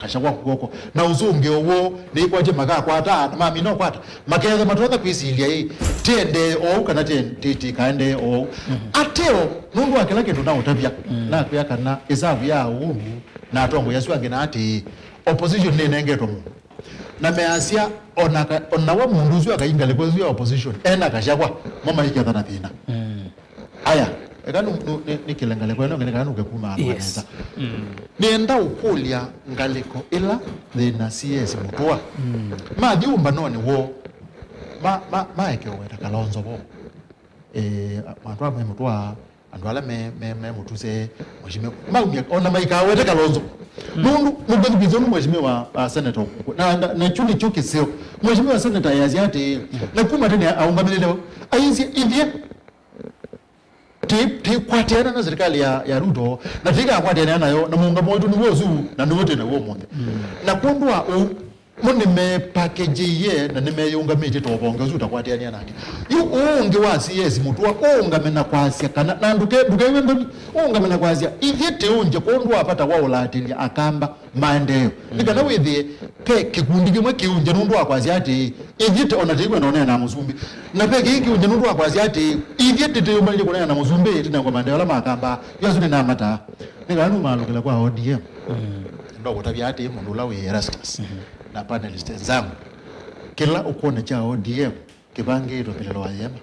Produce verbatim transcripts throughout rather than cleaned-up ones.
Kasya kwaku kw'oko. Na ũsũngĩo woo nĩikwatye makakwata, na mamina ũkwata. Makethwa matonya kwĩsilya ĩ, tiendee oou kana tien-, ti-, tikaendee oou. Mhm. Ateo, nũndũ wa kĩla kĩndũ naũtavya, mm, nakwĩa kana ĩsavu ya Uhuru na atongoi asu angĩ na atĩĩ, opposition nĩnengetwe mũndũ. Na measya, ona ka-, ona wa mũndũ ũsu akai ngalĩko ĩsu ya opposition, ena Gachagua, mo maiketha na thĩna. Mm. Aya, eka nũ-, nũ-, nĩ-, nĩkĩle ngalĩko ĩno, nĩ kana nũke kuma andũ, yes, nesa. Mm. Nĩenda ũkũlya ngalĩko ĩla yĩna C S Mũtũa. Mm. Mathi ũmbanonĩ woo, ma-, ma-, maeke ũweta Kalonzo vo. Eh, andũ amwe Mũtũa, andũ ala me, me, me mũtuse, mheshimiwa. Maumya, ona maikawete Kalonzo. Mm. Nũndũ, nũndũ nũkwĩthukĩĩsya nũ mheshimiwa, uh, senator ũkũ-, na, na, na kyu nĩkyo kĩseo. Mheshimiwa senator yasya atĩ, mm, na kuma tene aũngamĩlĩte vau. Aisye, ithyĩ, ti-, tikwatĩana na serikali ya, ya Ruto, na tikakwatĩana nayo, na mũũngamo witũ nĩw'o ũsu, na nĩw'o twĩ naw'o ũmũnthĩ. Mm. Na kwondũ wa ũu, mo nĩmepackage-ĩe na nĩmeyĩũngamĩtye ta ũvonge ũsu ũtakwatĩanĩa nake. Yu ũũ ũngĩ wa C S Mũtũa ũũngame na kwasya kana, na ndũke-, ndũkew'e nthoni, ũũngame na kwasya, ithyĩ tĩũngye kwondũ wa vata wa ũlaatĩlya Akamba maendeeo. Nĩ kana wĩthĩe ve kĩkundi kĩmwe kĩũngye nũndũ wa kwasya atĩĩ, ithyĩ tĩ-, ona tĩikwenda ũneena na mũsumbĩ. Na ve kĩngĩ kĩũngye nũndũ wa kwasya atĩĩ, ithyĩ tĩtĩyũmbanĩtye kũneena na mũsumbĩ, tũnengwe maendeeo ala makambaa. Yu asu nĩnamataa. Nĩ kana nũmaalũkĩla kwa O D M. Mm. Ndokũtavya atĩĩ, mũndũ ũla wĩ Erastus, mhm, na panelist enzangu, kĩla ũkwona kya O D M kĩvangĩĩtwe mbĩlĩlo wa yĩema.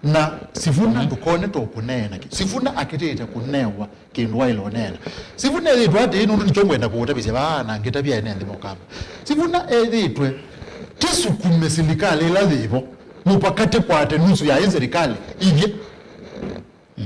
Na Sifuna, mhm, ndũkone ta ũkũneena kĩ-, Sifuna akĩtĩte kũnewa kĩndũ waĩle ũneena. Sifuna ethĩtwe atĩĩ, nũndũ nĩkyo ngwenda kũũtavĩsya vaa na ngĩtavya ene nthĩ mokamba. Sifuna ethĩtwe tĩsukume silikalĩ ĩla yĩvo, mũvaka tĩkwate nusu ya ĩ silikalĩ ithyĩ.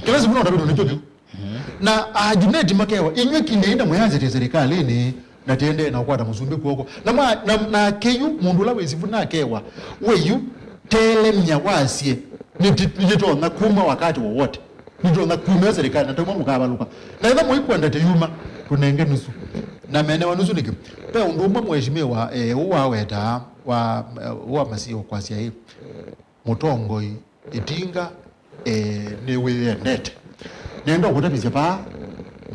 Kĩla Sifuna ũtavĩtwe nĩkyo kĩu. Mhm. Na a Junet makewa, inyw'ĩ kilyai na mwĩanzĩtye serikalĩnĩ, na tĩendee na ũkwata mũsumbĩ kw'oko. Na ma-, na, nake yu mũndũ ũla wĩ Sifuna akewa, we yu, telemya wasye, nĩti-, nĩtũtonya kuma wakati wowote. Nĩtũtonya kuma serikalĩ, na tauma mũkavalũka. Na ĩla mũikwenda tĩyuma, tũnenge nusu. Na menewa nusu nĩkĩ? Ve ũndũ ũmwe mheshimiwa, eh, ũũ wawetaa, wa, ũũ wa Masio kwasya ĩ, mũtongoi Ĩtinga, eh, nĩwĩyendete. Nenda ũkũtavĩsya vaa,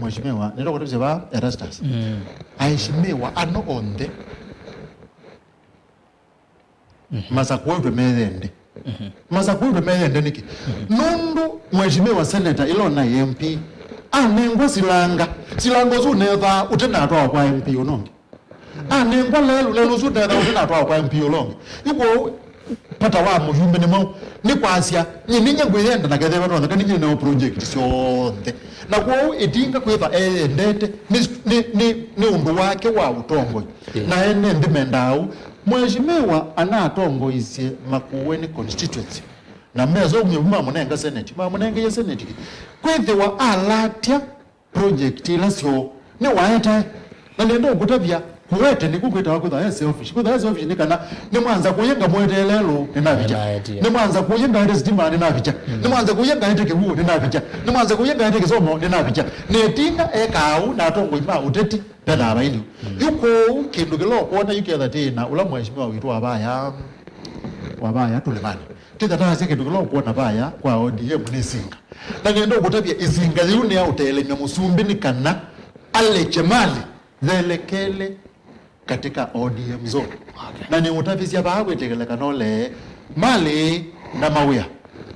mheshimiwa, nenda ũkũtavĩsya vaa, Erastus. Mm. Aheshimiwa ano onthe, mhm, masakuĩtwe meyende. Mhm. Masakuĩtwe meyende nĩkĩ? Mhm. Nũndũ mheshimiwa senator ĩla ona M P anengwa silanga, silanga ũsu ũnethaa ũtenatwawa kwa M P ũnongi. Anengwa lelũ, lelũ ũsu ndetha ũsu natwawa kwa M P ũla ũngĩ. Yu kwoou, vata wa mũyumbe nĩ mwaũ? Nĩ kwasya, nyie nĩnyie ngwĩyenda na kethĩwa noneka nĩnyie nĩneo project syonthe. Na kwoou Ĩtinga kwĩtha eyendete nĩ, nĩ, nĩ, nĩ ũndũ wake wa ũtongoi. Yeah. Na ene nthĩ mendaa ũu. Mheshimiwa anatongoisye Makueni constituency. Na mesoumya vu mamũnenga senate. Mamũnengeie senate. Kwĩthĩwa alatya project ila syoo nĩwaetae. Na nĩenda ũkũtavya, kũete nĩku kwĩtawa kwĩthwa e selfish. Kwĩthwa e selfish nĩ kana nĩmwanza kũya ngamũeteele lelũ, nĩnavikya. Nĩnaetie. Nĩmwanza kũya ngaete sitima, nĩnavikya. Mm. Nĩmwanza kũya ngaete kĩw'ũ, nĩnavikya. Nĩmwanza kũya ngaete kĩsomo, nĩnavikya. Na Ĩtinga ekaa ũu na atongoi ma ũteti, venaa vailye. Mm. Yu kwoou kĩndũ kĩla ũkwona yu ketha tĩ na ũla mheshimiwa witũ wa vaya, wa vaya tũlĩmanĩ. Tĩthataasya kĩndũ kĩla ũkwona vaya kwa O D M nĩ ĩsinga. Na nĩenda ũkũtavya ĩsinga yĩu nĩ ya ũtelemya mũsumbĩ nĩ kana alekye mali yelekele katika O D M zone. Okay. Na nĩũtavĩsya vaa wĩtĩkĩle kana ũlee mali na mawĩa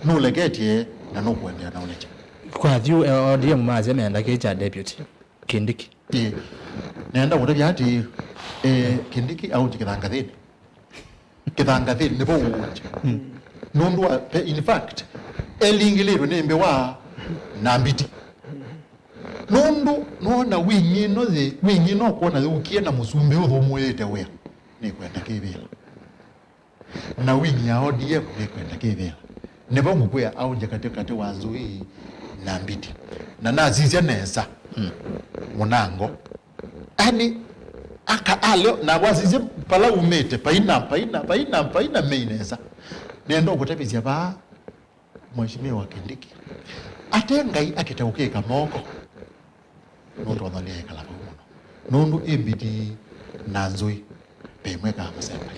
nũleketye na nũkũendeea na ũlekya. Kwa vyu, eh, O D M masya meenda kĩĩ kya deputy Kindiki. Ĩĩ. Nĩenda kũtavya atĩ, eh, Kindiki aũngye kĩthangathĩnĩ. Kĩthangathĩnĩ nĩvo ũũngye. Mm. Nũndũ wa, in fact, elingĩlĩtwe nĩ mbĩwa na mbiti. Nũndũ nona wing'i ĩno yĩ, wing'i ĩno ũkwona yũkie na mũsumbĩ ũthũmũĩte wĩa. Nĩkwenda kĩvĩla. Na wing'i ya O D M nĩkwenda kĩvĩla. Nĩvo ngũkwĩa aũngye katĩ katĩ wa Nzũi na Mbiti. Na nasisya nesa, mm, mũnango. Ani, aka, aleo, na wasisye pala umĩte, paina, paina, paina, paina mei nesa. Nenda ũkũtavĩsya vaa, Mheshimiwa Kindiki. Ate Ngai akĩte ũkĩka moko. Nũtonya nĩekala vau mũno. Nũndũ ĩ Mbiti na Nzũi, ve ĩmwe ĩkaa mũsemba.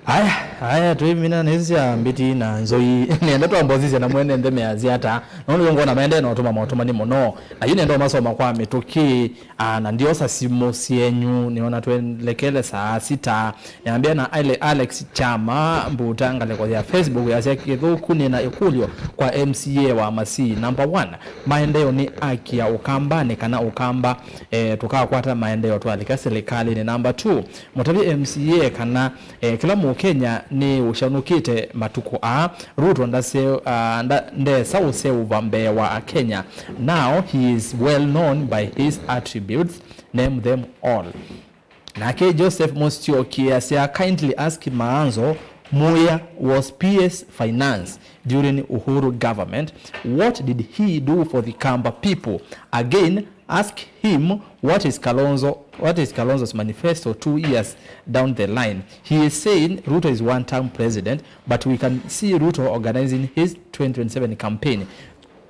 Aya, aya, twĩmina nĩ sya mbĩti na nzoi. Nĩenda twambosisya na mwene nthĩ measya ata. Nũndũ ngona maendee na ũtũma maũtũmani mũno. Na yu nĩenda ũmasoma kwa mĩtũkĩ, ah, na ndiosa simũ syenyu, nĩona twelekele saa sita. Nĩambĩa na Ale-, Alex Chama Mbuta ngalĩko ya Facebook yasya, Kĩthũku, nĩna ĩkũlyo kwa M C A wa Masii. Number one, maendeeo nĩ aki ya Ũkambanĩ kana Ũkamba, eh, tũkakwata maendeeo twalika silikalĩnĩ. Number two, mũtavye M C A kana, eh, kĩla Mũkenya nĩ ũsyaũnũkĩte matukũ aa. Ruto ndase-, ah, nda-, ndesa ũseũva mbee wa Akenya. Now he is well known by his attributes, name them all. Nake Joseph Musyoki asya, kindly ask Maanzo Muya, was P S Finance during Uhuru government, what did he do for the Kamba people? Again, ask him what is Kalonzo, what is Kalonzo's manifesto two years down the line. He is saying Ruto is one term president, but we can see Ruto organizing his twenty twenty-seven campaign.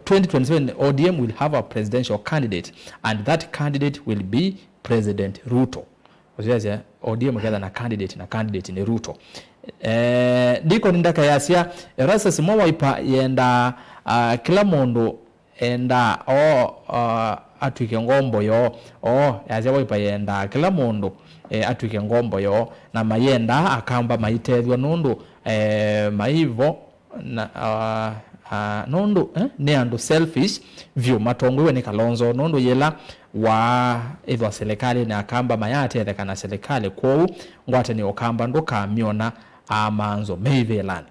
Twenty twenty-seven O D M will have a presidential candidate, and that candidate will be President Ruto. Ũsiasya, O D M ketha na candidate, na candidate nĩ Ruto. Eh, Deacon Ndaka yasya, Erastus, mo Wiper yenda, ah, kĩla mũndũ enda o, ah, atw'ĩke ngombo yoo. O, yasya Wiper yenda kĩla mũndũ, eh, atw'ĩke ngombo yoo, na mayenda Akamba maitethw'a nũndũ, eh, maivo na, ah, ah, nũndũ, eh, nĩ andũ selfish vyũ, matongoew'e nĩ Kalonzo, nũndũ yĩla waaĩthwa silikalĩnĩ Akamba mayatetheka na silikalĩ, kwoou ngwatanĩo Ũkamba ndũkamyona, ah, Maanzo meivĩlanĩ.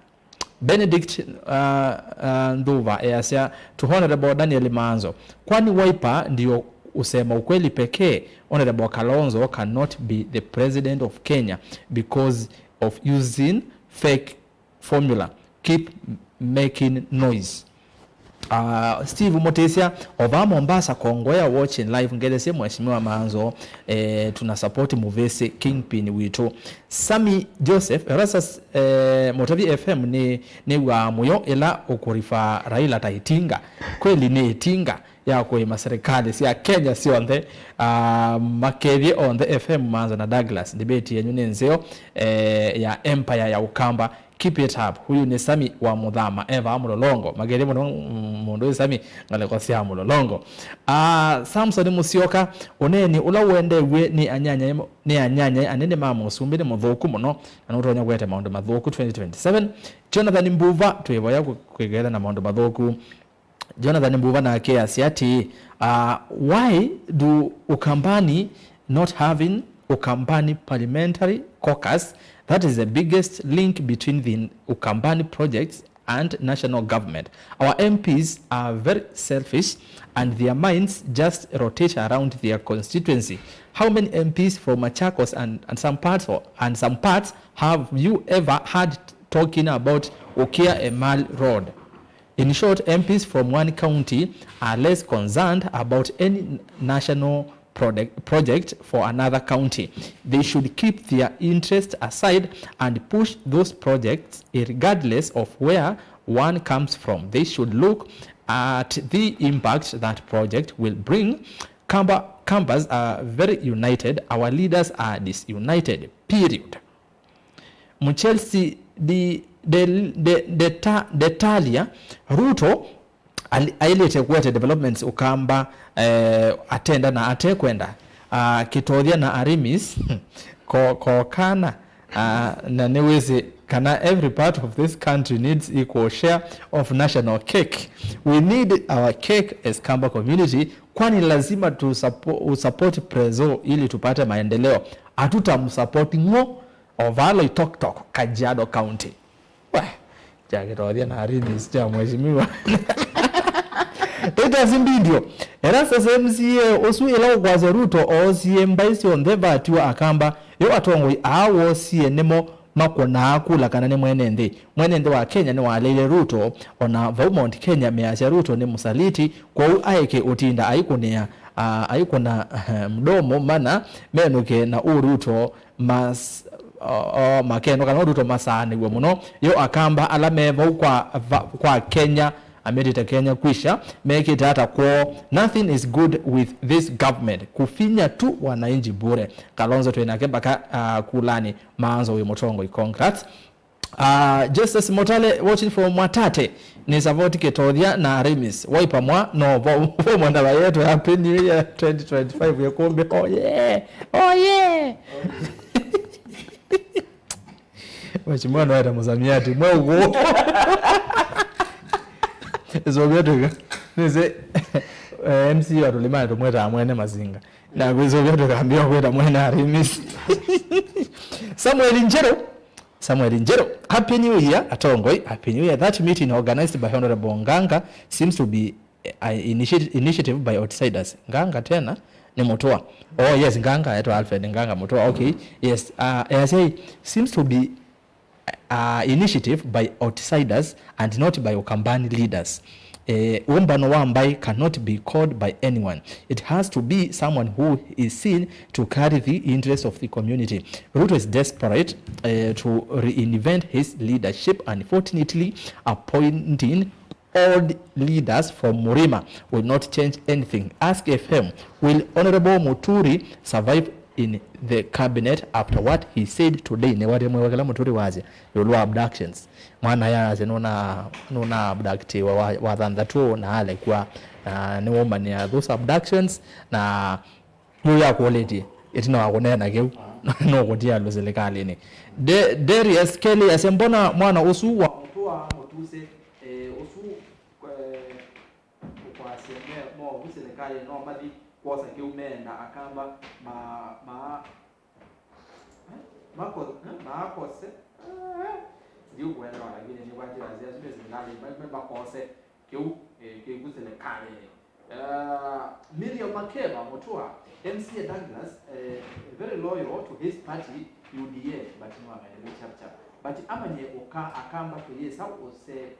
Benedict, ah, ah, Nthuva easya, to Honorable Daniel Maanzo, kwani Wiper ndio usema ukweli pekee? Honorable Kalonzo cannot be the president of Kenya because of using fake formula. Keep making noise. Uh, Steve Mutisya, ova Mombasa, Kongowea, watching live. Ngelesye Mheshimiwa Maanzo, eh, tuna support Muvisi Kingpin witũ. Sami Joseph, Erastus, eh, Mũtavi F M nĩ, nĩw'aa mũyo ĩla ũkũrifa Raila ta ĩtinga. Kweli nĩ ĩtinga ya kũĩma serikali sya Kenya syonthe, ah, makethye onthe F M Maanzo na Douglas. Debate yenyu nĩ nzeo, eh, ya empire ya Ũkamba. Keep it up. Huyu nĩ Sami wa Mũthama, e vaa Mũlolongo. Makethye mũno, mm, mũndũ ũyũ Sami ngalĩko sya Mũlolongo. Ah, Samson Musyoka, ũneeni ũla ũendew'e nĩ anyanyae, nĩ anyanyae anene ma mũsumbĩ nĩ mũthũku mũno, na nũtonya kũete maũndũ mathũku twenty twenty-seven. Jonathan Mbuva, twĩvoya kwĩkethya na maũndũ mathũku. Jonathan Mbuva nake asya atĩĩ, uh, why do Ukambani not having Ukambani Parliamentary Caucus? That is the biggest link between the Ukambani projects and national government. Our M Ps are very selfish and their minds just rotate around their constituency. How many M Ps from Machakos and, and some parts of, and some parts have you ever heard talking about Ukia Emal Road? In short, M Ps from one county are less concerned about any national product, project for another county. They should keep their interest aside and push those projects regardless of where one comes from. They should look at the impact that project will bring. Kamba, Kambas are very united. Our leaders are disunited. Period. Mchelsi di, de, de, de, ta, Detalia, Ruto ali- ailĩte kũete developments Ũkamba, eh, atenda na atekwenda. Ah, Kĩtothya na Arimis ko, ko kana, ah, na nĩwĩsĩ kana every part of this country needs equal share of national cake. We need our cake as Kamba community, kwani lazima tu suppo- usupport Prezo ili tupate maendeleo. Hatutamsupport ng'o. Ovalo Itoktok, Kajiado County. We, kya Kĩtothya na Arimis kya mheshimiwa. Titus Mbindio, Erastus M C A ũsu ĩla ũkwasya Ruto oosie mbaĩ syonthe vatiwa Akamba, yo atongoi aa woosie nĩmo makũnaa kula kana nĩ mwene nthĩ. Mwene nthĩ wa Kenya nĩwaleile Ruto, ona vau Mount Kenya measya Ruto nĩ mũsaliti, kwoou aeke ũtinda aikũnĩa, a, aikũna mdomo mana menũke na ũ Ruto mas, o, o, makenũka no Ruto masaanĩw'e mũno. Yo Akamba ala me vau kwa, va, kwa Kenya, Ametĩte Kenya kwisha, mekĩte ata kwoo? Nothing is good with this government. Kufinya tu wananchi bure. Kalonzo twĩ nake mpaka, ah, kulani, Maanzo wĩ mũtongoi. Congrats. Ah, Justice Motale watching from Mwatate. Nĩ support Kĩtothya na Remis. Wiper mwa, no, vo, vo mwana wa yetu, Happy New Year twenty twenty-five yekumbi. Oh yeah. Oh yeah. Mheshimiwa no ata mũsamiati mweugu. Ĩsũvya twĩka. Nĩsĩ, eh, M C A wa tũlĩmanĩ tũmwĩtaa Mwene Masinga. Na kwĩsũvya tũkambia kwĩta Mwene Arimis. Samuel Njerũ. Samuel Njerũ. Happy New Year, atongoi. Happy New Year. That meeting organized by Honorable Nganga seems to be a initiat-, initiative by outsiders. Nganga tena nĩ Mũtũa. Oh yes, Nganga etwa Alfred Nganga Mũtũa. Okay. Yes. Uh, as I say, seems to be, uh, initiative by outsiders and not by Ukambani leaders. Eh, ũmbano wa mbaĩ cannot be called by anyone. It has to be someone who is seen to carry the interest of the community. Ruto is desperate, eh, to reinvent his leadership, unfortunately appointing old leaders from Murima will not change anything. Ask F M, will Honorable Muturi survive in the cabinet after what he said today? Nĩ wate mwe wakela Muturi wasya ĩũlũ wa abductions. Mwana yasya nũna, nũna abductiwa wa, wa thanthatũ na alekwa. Na nĩwũmanĩa those abductions na Yu yakũlĩtye, ĩtina wa kũneena kĩu, nũkũtia andũ silikalĩnĩ. De-, Darius Kelly asya, mbona mwana ũsu wa Mũtũa Mũtuse, eh, ũsu, eh, ũkwasya me movu silikalĩnĩ no mathi kwosa kĩu meenda Akamba ma, ma, eh, mako-, eh, maakose? Eh, ndiũkũelewa, lakini nĩkwatĩasya asu me silikalĩnĩ, ma, ma, makose kĩu, eh, kĩku silikalĩnĩ. Uh, Miriam Makeba Mũtũa, M C A Douglas, eh, very loyal to his party, U D A, but no amendele chap chap. But amanye ũka Akamba tũyĩsa ũse-,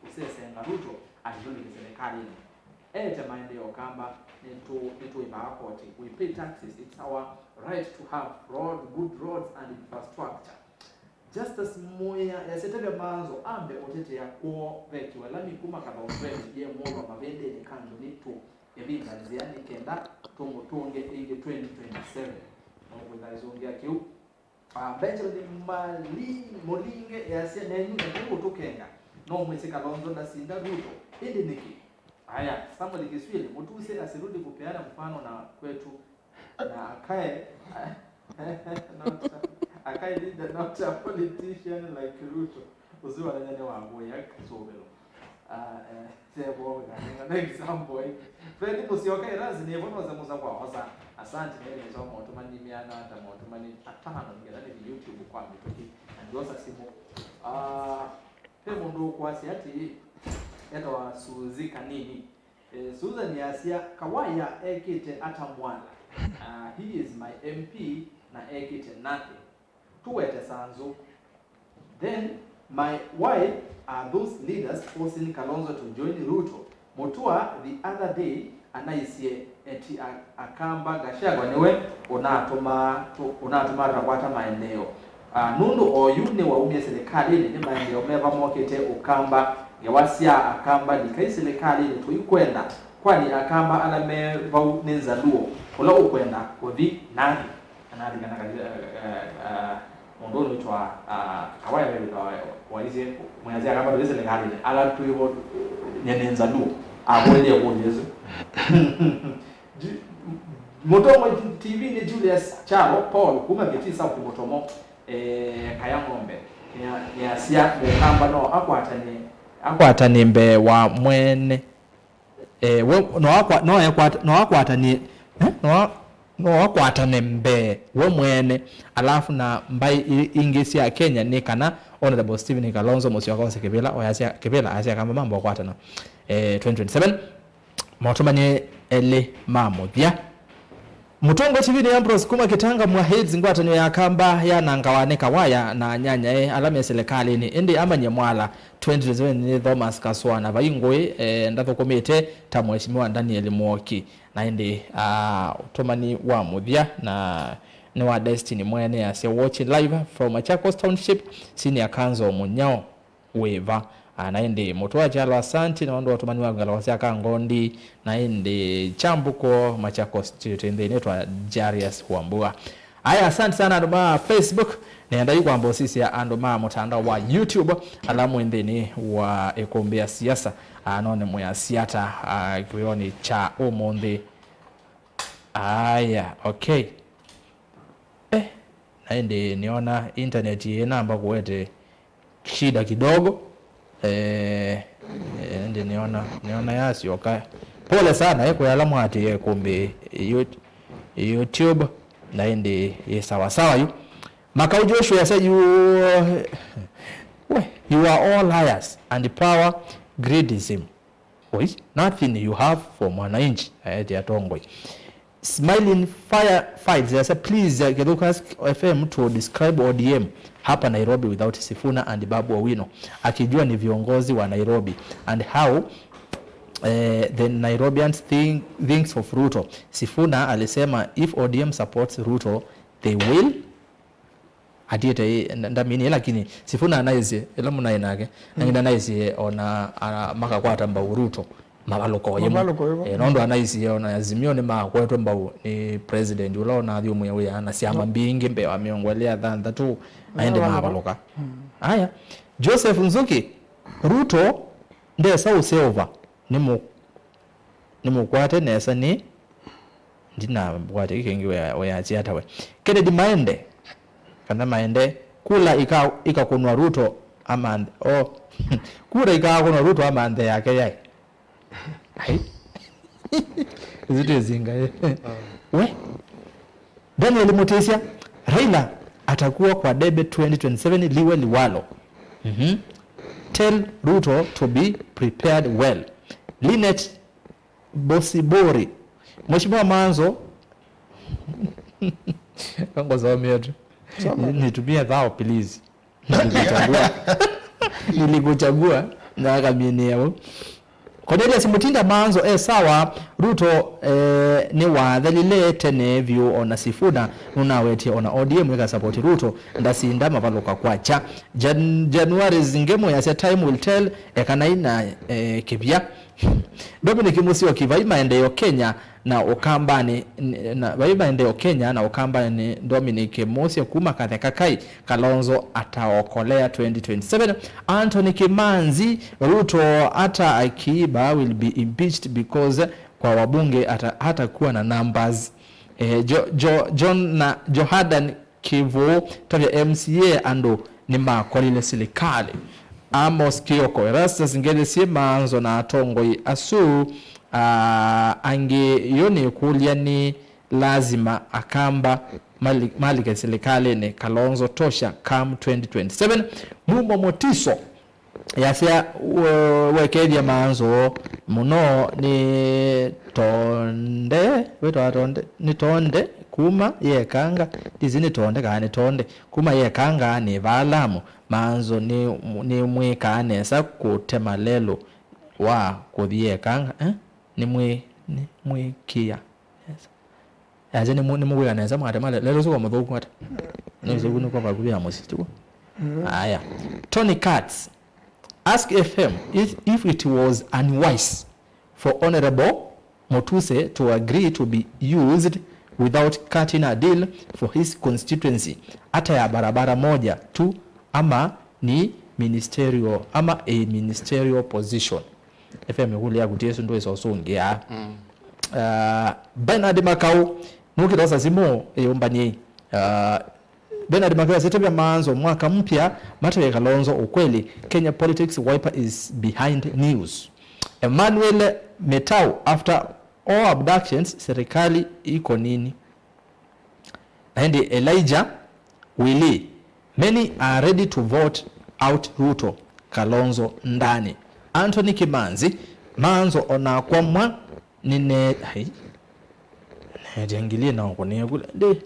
ũsesenga Ruto atitũlike silikalĩnĩ. Ete maendeeo Kamba, nĩtũ-, nĩtũĩvaa koti. We pay taxes, it's our right to have road, good roads and infrastructure. Justus Muya yasya tavya Maanzo ambe ũtetea kwoo vekiwa lami kuma Kathondweni ye mũlwa mavĩndĩnĩ ka Ndũni tũ ĩvinga nzĩa nĩ kenda tũmũtũnge ĩngĩ twenty twenty-seven. No kwĩtha ĩsũngĩa kĩu. Ah, Benjamin Mali-, Mũlinge yasya nenyu na nĩngũtũkenga, no mwĩsĩ Kalonzo ndasinda Ruto, ĩndĩ nĩkĩ? Aya, Samuel Kiswili, Mutuse asirudi kupeana mfano na kwetu, na akae, not, akae leader, not a politician like Ruto. Ũsu wananya nĩ wa kũya kĩsũvĩlo. Ah, eh, sebo, na example, eh. Fred Musyoka, Iranzi, nĩvo nose musa kwa osa. Asante, nĩ nĩsoma ũtũmani mĩana, ta mũtũmani atano, nĩgetha nĩthi YouTube kwa mĩtũkĩ, na ndiosa simũ. Ah, Ve mũndũ ũkwasya atĩĩ, etawa Suzi Kanini. E, Susan yasya, Kawaya ekĩte ata mwala? Uh, he is my M P na ekĩte nothing. Tũwete Sanzu. Then, my, why are those leaders forcing Kalonzo to join Ruto? Mutua the other day anaisye eti a-, Akamba Gachagua nĩwe ũnatũmaa tũ-, ũnatũmaa tũtakwata maendeeo. Ah, nũndũ oyu nĩwaumie silikalĩnĩ, nĩ maendeeo meva mokĩte Ũkamba? Ngewa sya Akamba likai silikalĩnĩ tũikwenda. Kwani Akamba ala me vau nĩ Nzaluo? Ũla ũkwenda kũthi nathi? Analikana kali, eh, eh, eh, mũndũ ũyũ wĩtwa, ah, Kawaya wĩtawa waisye, mwĩasya Akamba tũthi silikalĩnĩ, ala twĩ vo nĩ Nzaluo? Akũlilye kũlyo ĩsu. Ju-, Mũtongo T V nĩ Julius Kyalo Paul kuma Kitui South Mũtomo, eh, Kaya Ng'ombe. Nĩa-, nĩasya Mũkamba no akwatane, akwatane mbee wa mwene. Eh, we, no akwa-, no ekwat-, no akwatanie, eh? No a-, no akwatane mbee we mwene. Alafu na mbaĩ i-, ingĩ sya Kenya nĩ kana Honorable Stephen Kalonzo Musyoka ose kĩvĩla, oyasya kĩvĩla, asya Akamba mamba ũkwatana, eh, twenty twenty-seven. Maũtũmanie elĩ ma mũthya. Mũtongoi T V nĩ Ambrose kuma Kitanga mwa Heads, ngwatanĩo ya Akamba yanangawa nĩ Kawaya na anyanyae ala me silikalĩnĩ, ĩndĩ amanyie mwala twenty twenty-seven nĩ Thomas Kaswa, na vai ngũĩ, eh, ndathũkũmĩte ta Mheshimiwa Daniel Mwoki. Na ĩndĩ, ah, ũtũmani wa mũthya na nĩ wa Destiny Mwene asya, watching live from Machakos Township, Senior Council Mũnyao. Wĩva? Ah, na ĩndĩ Mũtũa Kyalo, asanti na ũndũ wa ũtũmani wa ngalĩko sya Kangondi, na ĩndĩ Kyambuko, Machakos City, nthĩnĩ twa Jarius Wambua. Aya, asanti sana andũ ma Facebook. Nĩenda yu kwamba ũsisya andũ ma mũtandao wa YouTube, ala mwĩ nthĩnĩ wa ĩkũmbĩ ya siasa, ah, none mwĩasya ata, ah, kĩwĩonĩ kya ũmũnthĩ. Aya, okay. Eh, na ĩndĩ nĩona internet ĩnamba kũete shida kidogo. Eh, eh, ĩndĩ nĩona, nĩona yasyoka. Pole sana, eh, kwĩ ala mwatĩĩe ĩkũmbĩ You-, YouTube, na ĩndĩ yĩ sawa sawa yu. Makau Joshua said, you, we, you are all liars and power greedism. Oi, nothing you have for mwananchi, aete atongoi. Smiling Fire Fights yasa, please, uh, Kithukas F M to describe O D M hapa Nairobi without Sifuna and Babu Owino, akijua ni viongozi wa Nairobi and how, eh, the Nairobians think, thinks of Ruto. Sifuna alisema if O D M supports Ruto, they will atiĩte ĩ, nda-, ndaminie, lakini Sifuna anaisye, ĩla mũnaĩ nake, na ngina anaisye ona, a, makakwata mbau Ruto, mavalũka o yĩmwe. Mavalũka o yĩmwe. Eh, nũndũ anaisye ona Azimio nĩmakwetwe mbau nĩ president ũla ũnathyũmũĩa wĩa na syama mbingĩ mbee wa mĩongo ĩlĩ ya thanthatũ, na ĩndĩ mavalũka. Aya, Joseph Nzuki, Ruto ndesa ũseũva, nĩ mũ-, nĩmũkwate nesa nĩ, ndinamũkwate kĩngĩ wĩa, wĩasya ata we. Kennedy Maende, kana Maende, kula ika-, ikakũnwa Ruto amanthe, oh, kura ikakũnwa Ruto amanthe yake yaĩ. Ai. Isu twĩsinga, eh. We. Daniel Mutisya, Raila atakuwa kwa debe twenty twenty-seven, liwe liwalo. Mhm. Tell Ruto to be prepared well. Linet Bosibori, Mheshimiwa Manzo, kangosomea tu. Soma. Nitumie thao, please. Nilikuchagua. Nilikuchagua, na akamini yao. Cornelius Mutinda Manzo, eh, sawa, Ruto, eh, nĩwathelile tene vyũ, ona Sifuna nũnawetie, ona O D M ĩkasapoti Ruto, ndasinda mavalũka kwakya. Jan-, January Zingemo yasya, time will tell, ekanai na, eh, kĩvya. Dominic Musyoki, vai maendeeo Kenya na Ũkambanĩ, n-, na, vai maendeeo Kenya na Ũkambanĩ, Dominic Musyoki kuma Katheka Kai, Kalonzo ataokolea twenty twenty-seven. Anthony Kimanzi, Ruto hata akiiba will be impeached because kwa wabunge hata, hatakuwa na numbers. Eh, Jo-, Jo-, John na Johadan Kĩvũũ, tavya M C A andũ nĩmakolile silikalĩ. Amos Kioko, Erastus Ngethesye, Maanzo na atongoi asu, ah, angĩ, yo nĩkũlya nĩ lazima Akamba mali-, malike silikalĩnĩ. Kalonzo tosha come twenty twenty-seven. Mumo Motiso, yasya, we-, wekethya Maanzo mũno nĩ Tonde, wĩtawa Tonde, nĩ Tonde kuma Yekanga, ndisi nĩ Tonde kana nĩ Tonde, kuma Yekanga nĩ Vaalamu, Maanzo nĩ, nĩmwĩkaa nesa kũtema lelũ wa kũthi Yekanga, eh? Nĩmwĩ-, nĩmwĩkĩa nesa. Aje nĩ mu-, nĩ mũkwĩka nesa mwatema le-, lelũ ũsu kwa mũthũku ata? Nĩ ũsu nĩ kwa vakuvĩ ya mũsyĩ, tiguo? Aya. Tony Katz, ask F M if, if it was unwise for Honorable Mutuse to agree to be used without cutting a deal for his constituency, hata ya barabara moja tu, ama ni ministerial, ama a ministerial position. F M ĩkũlyo yaku ti ĩsu, ndwĩsa ũsũngĩa. Mm. Ah, Bernard Makau, nũkĩtosa simũ, ĩyũmbanyei. Ah, Bernard Makau asitavya Maanzo, mwaka mpya, matavya Kalonzo ukweli, Kenya politics, Wiper is behind news. Emmanuel Metau, after all abductions, serikali iko nini? Na ĩndĩ Elijah Willy, many are ready to vote out Ruto, Kalonzo ndani. Anthony Kimanzi, Maanzo onakwa mwa nine-, ai, neetya ngili na ũkũnĩe kula. Ndi,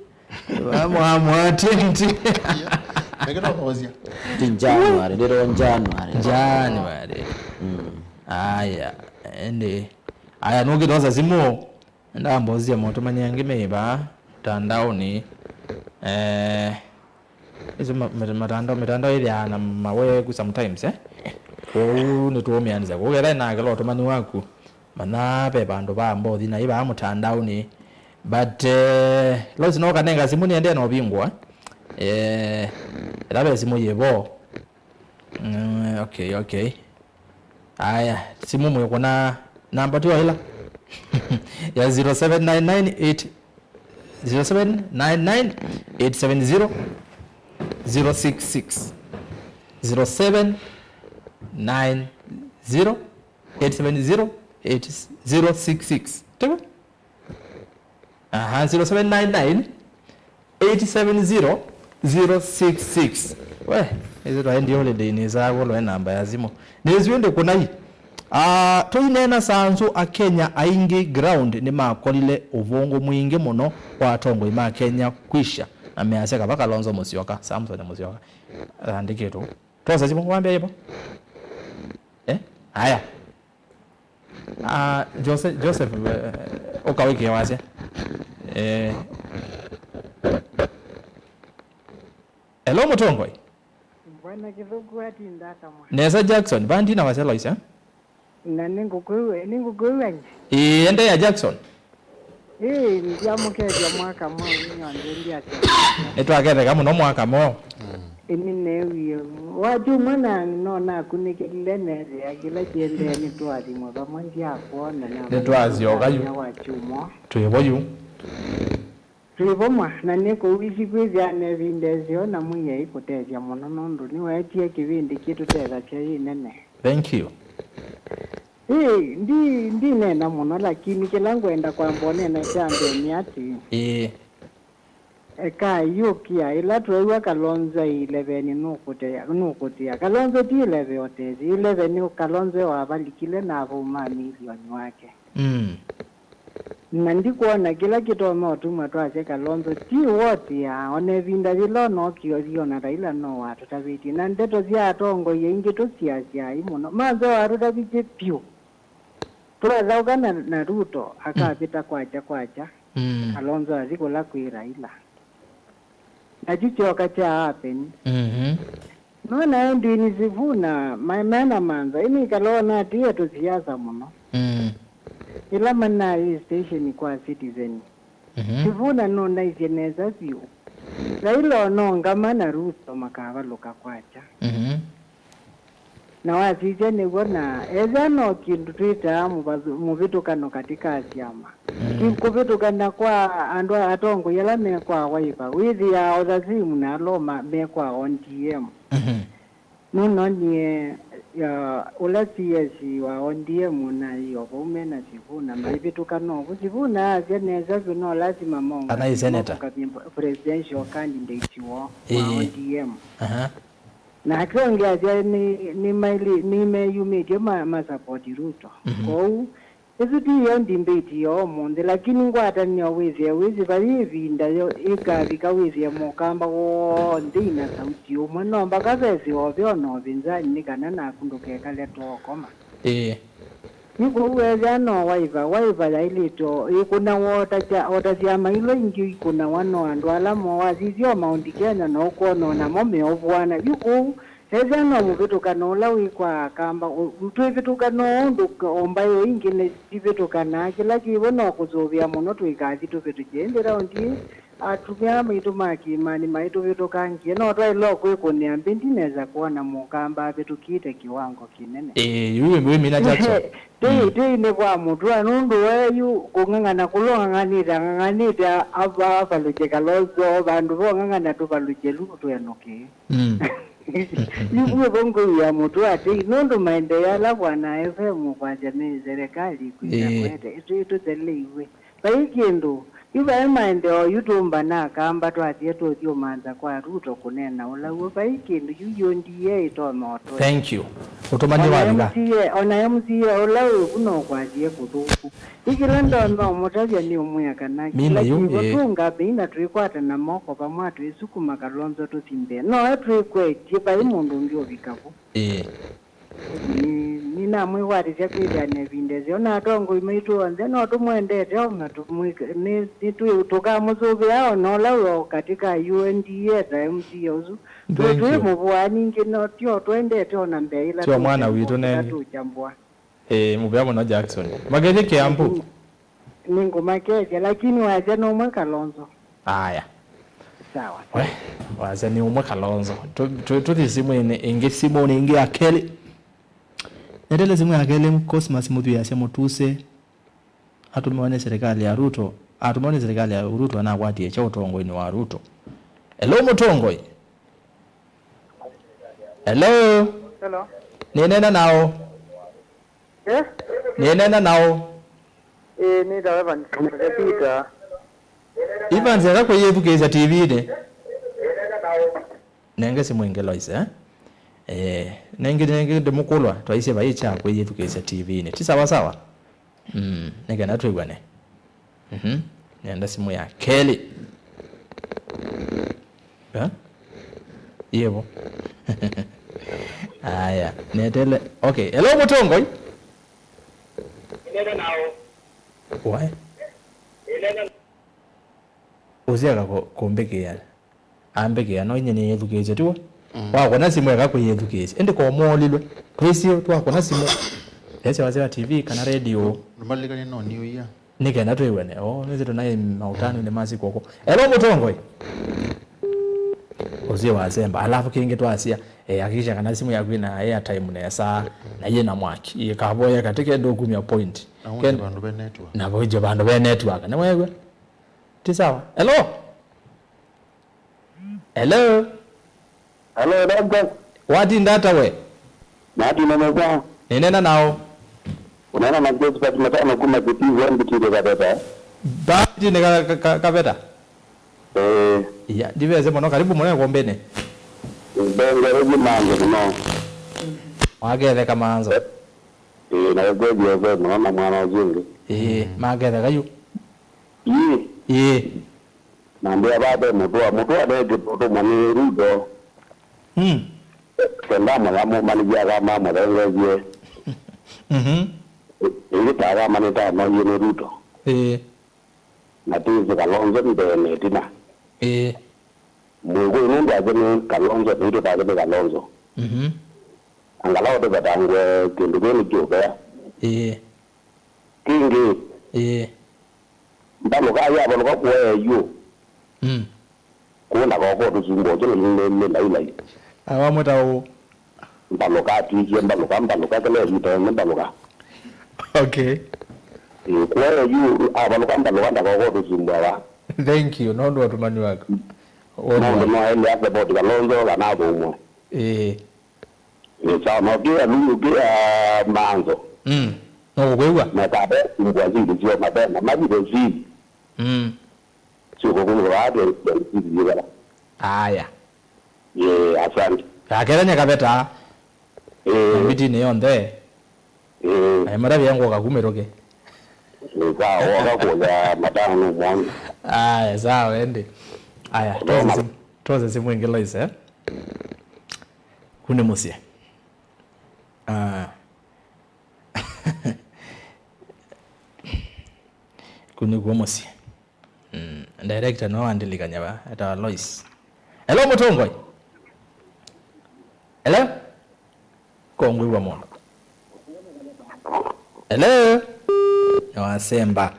wamwatenti. Mekĩta ũthoosya. Ti January, ndĩrwo January. January. Mm. Aya, ĩndĩ. Aya, nũkĩtosa simũ. Ndambosisya motũmani angĩ me vaa mtandaoni. Eh, isu ma-, mita-, matandao, mitandao ĩthĩaa na maweku sometimes, eh? Kwoou nĩtũũmĩanĩsya kũu ketha nake lo ũtũmani waku. Manya ve vandũ va mbothi na ivaa mũtandaonĩ. But eh, Lois no kanenga simũ nĩendee na ũvingũa. Eh, ĩla ve simũ yĩvo. Mm, okay, okay. Aya, simũ mwĩkũna namba tu ila. Ya zero seven nine nine eight, zero seven nine nine eight seven zero zero six six. Zero seven nine zero eight seven zero eight zero six six. Tiko? Aha, zero seven nine nine eight seven zero zero six six. We, ĩsĩ twaendie holiday nĩ saa kũlwe namba ya simũ. Nĩsĩ ndĩ kũnai. Ah, tũineena saa nzũ Akenya aingĩ ground nĩmakolile ũvũngũ mwingĩ mũno wa atongoi ma Kenya kwisha na measya kava Kalonzo Musyoka, Samson Musyoka. Andĩkĩtwo. Twosa simũ, wambĩa yĩvo? Eh? Aya. Ah, Jose-, Joseph, eh, ũka wĩkĩe wasya. Eh. Hello, mũtongoi. Bwana Kĩthũku atinda ata mwa? Nesa Jackson, vandi na wasya Lois, eh? Na nĩngũkwĩw'a, nĩngũkwĩw'a nye. Ĩĩ, endeea Jackson. Ĩĩ, ndyamũkethya mwaka mweũ inyonthe ndyasya. Nĩtwaketheka mũno mwaka mweũ. Ĩni neewie. Wakyumwa na no nakunĩkĩlile neethĩa kĩla kĩendee nĩtũathimwe vamwe ndyakwona na nĩtwasyoka yu. Wakyumwa. Twĩ vo yu. Twĩ vamwe, na nĩ kũu isi kwĩthĩa nevinda ĩseo na Mwĩai kũtethya mũno nũndũ nĩweetie kĩvĩndĩ kĩtũtethasya yĩ nene. Thank you. Ĩĩ, ndi, ndineena mũno, lakini kĩla ngwenda kwamba ũneena kya mbee nĩ atĩĩ, ĩĩ, ekai yũkĩa, ĩla tweew'a Kalonzo e ileveni nũkũtea, nũkũtĩa. Kalonzo ti ileve ũtethya. Ileve nĩ Kalonzo e wavalikile na avau ma milioni wake. Mm. Na ndikwona kĩla kĩtonya ũtuma twasya Kalonzo ti wotĩa, o na ĩvinda yĩla onookie ũthi o na Raila no watũtavĩtye. Na ndeto sya atongoi aingĩ tũsiasya ai mũno. Manze watũtavĩtye vyũ. Twathaũka na, na Ruto akavĩta kwakya kwakya. Mm. Kalonzo athi kũla kwĩ Raila. Na kyu kyoka kya happen. Mhm. Nona endini Sifuna ma-, mena manza. Ĩnĩkala ona atiie tũsiasa mũno. Mm. Ĩla manaa hii station kwa Citizen. Mhm. Sifuna nũnaisye nesa vyũ. Raila onongama na Ruto makavalũka kwakya. Mhm. Na wasisya nĩw'o, na ethĩa no kĩndũ twĩtaa mũvathũ-, mũvĩtũkano katĩ ka syama. Mm. Ki-, kũvĩtũkana kwa andũ a-, atongoi ala me kwa Wiper, wĩthĩaa Othasimu na ala ma-, me kwa O D M. Mhm. Nũnonie, ya, ũla C S wa O D M na ĩ o vau me na Sifuna maivĩtũkana ũvu. Sifuna asya nesa vyũ no lasima mongane, kana ĩ senator, mokũkavye presidential candidate woo wa, ĩĩ, O D M. Aha. Nake ũngĩ asya nĩ, nĩ maili-, nĩmeyumĩtye ma, ma support Ruto. Mhm. Kwoou, ĩsu ti yo debate ya ũmũnthĩ, lakini ngwatanĩo wĩthĩe wĩsĩ vai ĩvinda yo ĩkavika wĩthĩe mũkamba w'onthe ina sauti ũmwe. No mbaka vethĩwe ũveo na ũvĩnzani nĩ kana naku ndũkekale tũũkoma. Ĩĩ. Yu kũu weethĩa no Wiper, Wiper yaĩlĩte o ĩkũnawa o ta kya-, o ta syama ila ingĩ ikũnawa no andũ ala moo. Wasisya o Mount Kenya na ũkwona o namo meũvũana. Yu kũu, ethĩa no mũvĩtũkano ũla wĩ kwa Akamba, ũ-, twĩvĩtũkana o ũndũ ka-, o mbaĩ o ingĩ nĩsivĩtũkanaa. Kĩla kĩvo no kũsũvĩa mũno tũikathi tũvĩtũkye. Ĩndĩ raundi ĩĩ, atumĩa maitũ ma kĩĩmanĩ maitũvĩtũkangie. No twaĩle o kwĩkũnĩa mbĩndi nesa kwona mũkamba avĩtũkĩte kĩwango kĩnene. Ĩĩ, yu wĩ, wĩmina Jackson. Tei, mm, tei nĩ kwa mũtũa, nũndũ we yu kũng'ang'ana kũla ũng'ang'anĩte, ang'ang'anĩte a-, ava-, avalũkye Kalonzo, vandũ va ũng'ang'ana tũvalũkye Ruto enũkĩe. Mm. Yu kuo vo ngũi ya mũtũa tei, nũndũ maendeeo ala Bwana F M ũkwasya me serikali kwĩna, ĩĩ, kwete, ĩtũ-, ĩtũtheleiw'e. Vai kĩndũ. Yu vai maendeeo yu tũmba na Akamba twathie tũthi ũmanza kwa Ruto kũneena ũla w'o. Vai kĩndũ yu yu ndiye ĩtonya ũtũe. Thank you. Ũtũmany'e wavika. Ona M C A, ona M C A ũla wĩ vu no kwasie kũthũku. Yu kĩla ndonya ũmũtavya nĩ ũmwĩa kana kĩla kĩvo, ĩĩ, tũngamei na twĩkwatana moko vamwe twĩsukuma Kalonzo tũthi mbee. No e twĩkwetye, vai mũndũ ũngĩ ũvika vu. Ĩĩ. Nĩ- nĩnamwĩkwatĩsya kwĩthĩana ĩvinda ĩseo, na atongoi maitũ onthe no tũmwendete o na tũmwĩk- nĩ- nĩtwĩ- tũkamũsũvĩa o na ũla wĩ o katĩ ka U N D A ta M C A ũsu. Tũ- Thank you. Twĩmũvũaa ningĩ, no tyo twendete o na mbee ĩla Tyo mwana witũ nenge. Tũkyambũa. Ĩĩ, mũvea mũno Jackson. Makethye Kĩambu. Nĩngũmakethya, lakini wasya nũmwe Kalonzo. Aya. Sawa. We, wasya nĩ ũmwe Kalonzo. Tũ- tũ- Tũthi simũnĩ ĩngĩ, simũnĩ ĩngĩ ya kelĩ. Netele simũ ya kelĩ, Cosmas Mũthuiasya Mũtuse. Atũmiwe nĩ serikali ya Ruto. Atũmiwe nĩ serikali ya Ruto, anakwatie kya ũtongoinĩ wa Ruto. Hello, mũtongoi. Hello. Hello. Nĩneena nao. Eh? Nĩneena nao. Eh, nĩ ta Evans Peter. Evans, eka kwĩyĩthukĩĩsya T V-inĩ. Nenge simũ ĩngĩ Lois, eh? Eh, nenge, nenge ndĩmũkũlwa, twaisye vai kya kwĩyĩthukĩĩsya T V-inĩ. Ti sawa sawa? Mm, nĩ kana twĩw'ane. Mhm. Nenda simũ ya kelĩ. Eh? Yĩvo. Aya, netele. Okay, hello mũtongoi. Why? Ũsiaka kũ- kũmbĩkĩa. Ambĩkĩa, no inyie nĩyĩthukĩĩsye, tiw'o? Mm. Wakona simũ eka kwĩyĩthukĩĩsya. Ĩndĩ komwolilwe. Twĩsĩ twakona simũ. Ese wasya T V kana radio. Nũmalikane no niũia. Nĩ kenda twĩw'ane. O, nĩsĩ tũnaĩ mautanonĩ ma siku oko. Hello, mũtongoi. Ũsie wasemba. Alafu kĩngĩ twasya, eh, hakikisha kana simũ yaku ĩna airtime nesa, na yĩna mwaki. Ĩkavoya katĩ kenda ũkumya point. Na ũnje Ken- vandũ ve network. Na ũnje vandũ ve network. Nĩwew'a? Ti sawa. Hello? Hello? Hello, doctor. Watinda ata we? Natinda nesa. Nĩneena nao. Ũneena na Josephat Matano kuma Kitivu, Mbitile Kaveta. Mbitile ka, ka, ka, Kaveta? Eh. Iya, ndivese mũno, karibu mũno ĩkombeni. Mbengere ji manzo mũno. Waketheka manzo. Eh, na kweli yo kweli mũno na mwana ũcio ũngĩ. Eh, maketheka yu. Ii. Ii. Na mbĩa vate mũtũa, mũtũa neke tũtũmwa nĩ Ruto. Mm. Kenda mũla mũmanĩthya kama mũthengeesye. Mhm. Ĩngĩ ta kama nĩtanoie nĩ Ruto. Ĩĩ. Na twĩsĩ Kalonzo mbee na ĩtina. Ĩĩ. Mwĩkũyũ nũndũ ake nĩ Kalonzo, naitũ take nĩ Kalonzo. Mhm. Angalau tũvetangwe kĩndũ kĩu nĩ kĩũvea. Ĩĩ. Kĩngĩ, Ĩĩ. Mbalũka yavalũka kuoya yu. Mm. Kũu ndakoko tũsumbwa ũkyo nĩ, nĩ, nĩ lailai. Awamwĩta ũũ? Mbalũka atwĩkie mbalũka, mbalũka kĩla ĩvita nĩ mbalũka. Okay. Ĩ, kuoya yu avalũka mbalũka ndakoko tũsumbwa wa. Thank you. Nũndũ wa ũtũmani waku. Nũndũ no ende asapoti Kalonzo kana athũmwe. Ĩĩ. Nĩ sawa, no kĩa lungu kĩa manzo. Mm. No kũkwĩw'a? Mekate kumbwa zingi sio mapema. Mavithe zili. Mm. Sio kukumbuka watu wengine zili yebala. Aya. Ye, asante. Akelanya kaveta. Eh. Mbitinĩ yonthe. Eh. Ai mara vyangu kakumĩrũke. Nĩ sawa, woka kũya matano nĩ mwana. Aya, sawa, ende. Aya, Ndoma. Tose simu, tose simu ĩngĩ Lois, eh? Kune mũsyĩ. Ah. Kũ nĩkw'o mũsyĩ. Mm, director no andĩlikany'a va, etawa Lois. Hello, mũtongoi. Hello? Kongwĩw'a mũno. Hello? Nĩwasemba.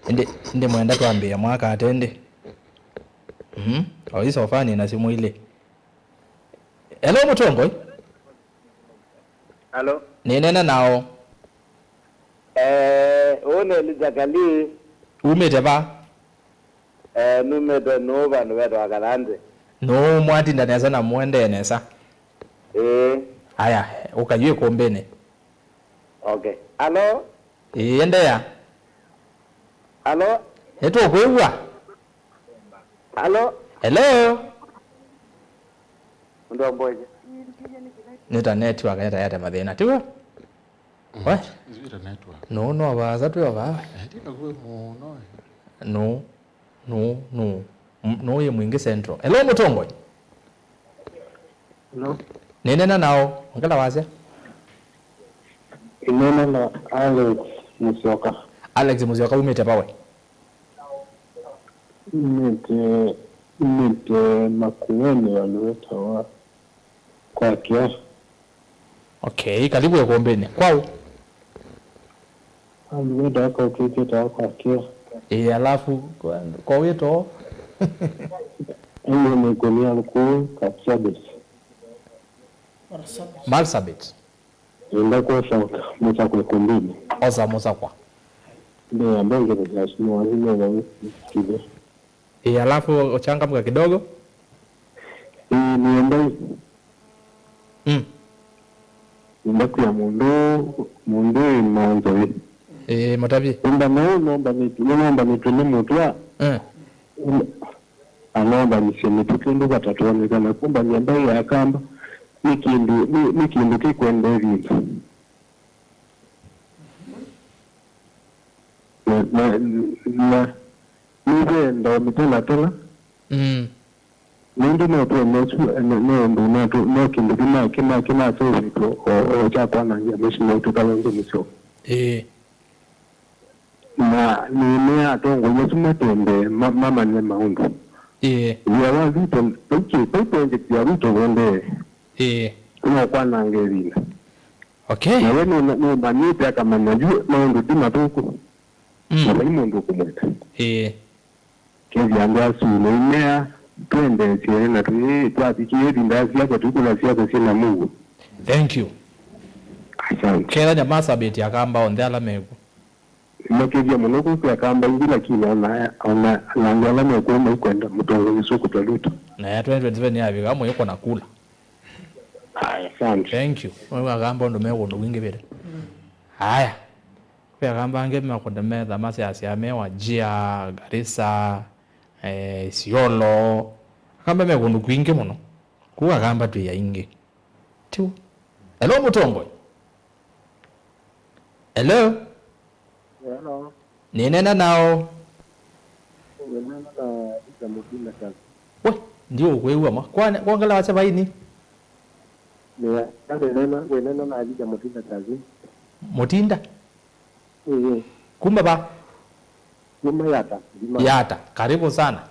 Ĩndĩ, ĩndĩ mwenda twambĩĩa mwaka ate ĩndĩ? Mhm. Oĩ so far nĩ na simũ ilĩ. Hello, mũtongoi. Hello. Nĩneena nao. Eh, ũũ nĩ Elijah Kalii. Umĩte va? Eh, numĩte nũũ vandũ vetawa Kathanzĩ. Nũũ mwatinda nesa na mũendee nesa? Ĩĩ. Aya, ũka yu ĩkũmbĩnĩ. Okay. Hello? Ĩĩ, endeea. Hello? Nĩtũkwĩw'a. Hello? Hello? Mũndũ wa mboja. Nĩ ta network, nĩ ta yate mathĩna, tiw'o? Mm. We? Nzwĩta network. No, no, vaasa twĩ o vaa. Eh, ti vakuvĩ mũno, eh. No, no, no. M-, no yĩ Mwingi Central. Hello, mũtongoi. Hello. Nĩneena nao, ongela wasya. Nena na Alex Musyoka. Alex Musyoka, umĩte va we? Umĩte, umĩte Makueni, vandũ vetawa kwa Kĩa. Okay, karibu ĩkũmbĩnĩ. Kwau? Vandũ vetawa kwa Kĩa, ketawa kwa Kĩa. Ĩĩ, alafu kwa, kwa wĩto? Ĩĩ, nĩ kũnia kũu Kapsabet. Marsabit. Nenda kwosa mũsakwa ĩkũmbĩnĩ. Osa mũsakwa. Ndio, ambao ndio lazima wazima wa kile. Ĩĩ, alafu uchangamka kidogo. Ĩĩ, nĩenda. Mm. Nenda kwĩa mũndũ, mũndũ ĩ maũnzoi. Ĩĩ, mũtavye. Nenda no nomba nĩtu, no nomba nĩtu nĩ mũtwa. Eh. Anoombanĩsye mĩtĩ twĩndũ vata twonekana. Kũmbany'a mbaĩ ya Akamba nĩ kĩndũ, nĩ, nĩ kĩndũ kĩkwenda ĩvinda. Na, na, na nĩvenda o mĩtalatala. Mm. Na ĩndĩ no twone ũsu, nĩ, nĩ ũndũ no tũ-, no kĩndũ kĩna, kĩna, kĩnaseũvĩtwe o, o kya kwanangĩa mĩsyĩ maitũ Kalonzo Musyoka. Ĩĩ. Na nĩnĩa atongoi asu matembee ma-, mamanye maũndũ. Ĩĩ. Wĩa wa Ruto, vai kĩ-, vai project ya Ruto ũendee. Ĩĩ. No kwananga ĩvinda. Okay. Na we nũma-, nũmanĩte akamanya yu maũndũ ti mathũku. Mm. Na vai mũndũ ũkũmwenda. Ĩĩ. Kethĩa andũ asu naimea twendeesye na twĩ twavikĩe ĩvinda ya siasa, tũikũna siasa syĩna mũuo. Thank you. Asante. Kethanya masabĩti Akamba onthe ala meku. Makĩthya mũno kũkwĩa Akamba ingĩ, lakini ona, ona, ona andũ ala mekw'o maikwenda mũtongoi ũsu kũtwa Ruto. Na ya twenty twenty-seven yavika, amwe ĩkona kula. Aya, asante. Thank you. Mwe Akamba ũndũ me kũndũ kwingĩ vĩte. Aya. Kwĩ Akamba angĩ makũnda metha maseasya me Wajir, Garissa, eh, Isiolo. Akamba me kũndũ kwingĩ mũno. Kũu Akamba twĩ aingĩ. Tiw'o? Hello, mũtongoi. Hello? Hello. Nĩneena nao. Wĩneena na Elija Mũtinda Kyasi. We, ndiũkwĩw'a ma. Kwa, kwongela wasya vaini? Nĩa, nĩneena, wĩneena na Elija Mũtinda Kyasi. Mũtinda? Ĩĩ. Kuma va? Kuma Yata, Kĩthimani. Yata, karibu sana.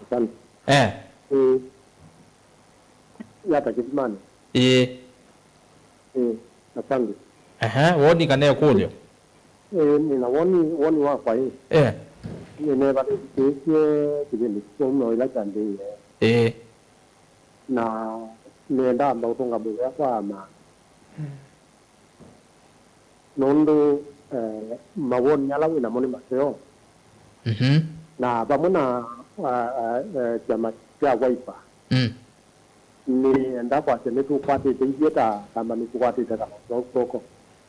Asante. Eh. Ĩĩ. Yata Kĩthimani. Ĩĩ. Ĩĩ, asante. Ehe, woni kana ĩkũlyo? Ĩĩ, nĩna woni, woni wakwa ĩĩ. Eh. Nĩneevanĩthĩtye kĩvĩndĩ kĩu no ĩla kyambĩĩe. Ĩĩ. Na nĩenda amba ũtũnga mũvea kwa ama. Nũndũ, eh, mawoni ala wĩ namo nĩ maseo. Mhm. Na vamwe na, ah, ah, eh, kyama kya Wiper, mm, nĩenda kwasya nĩtũkwatĩte ithyĩ ta Akamba, nĩtũkwatĩte Kalonzo kw'oko.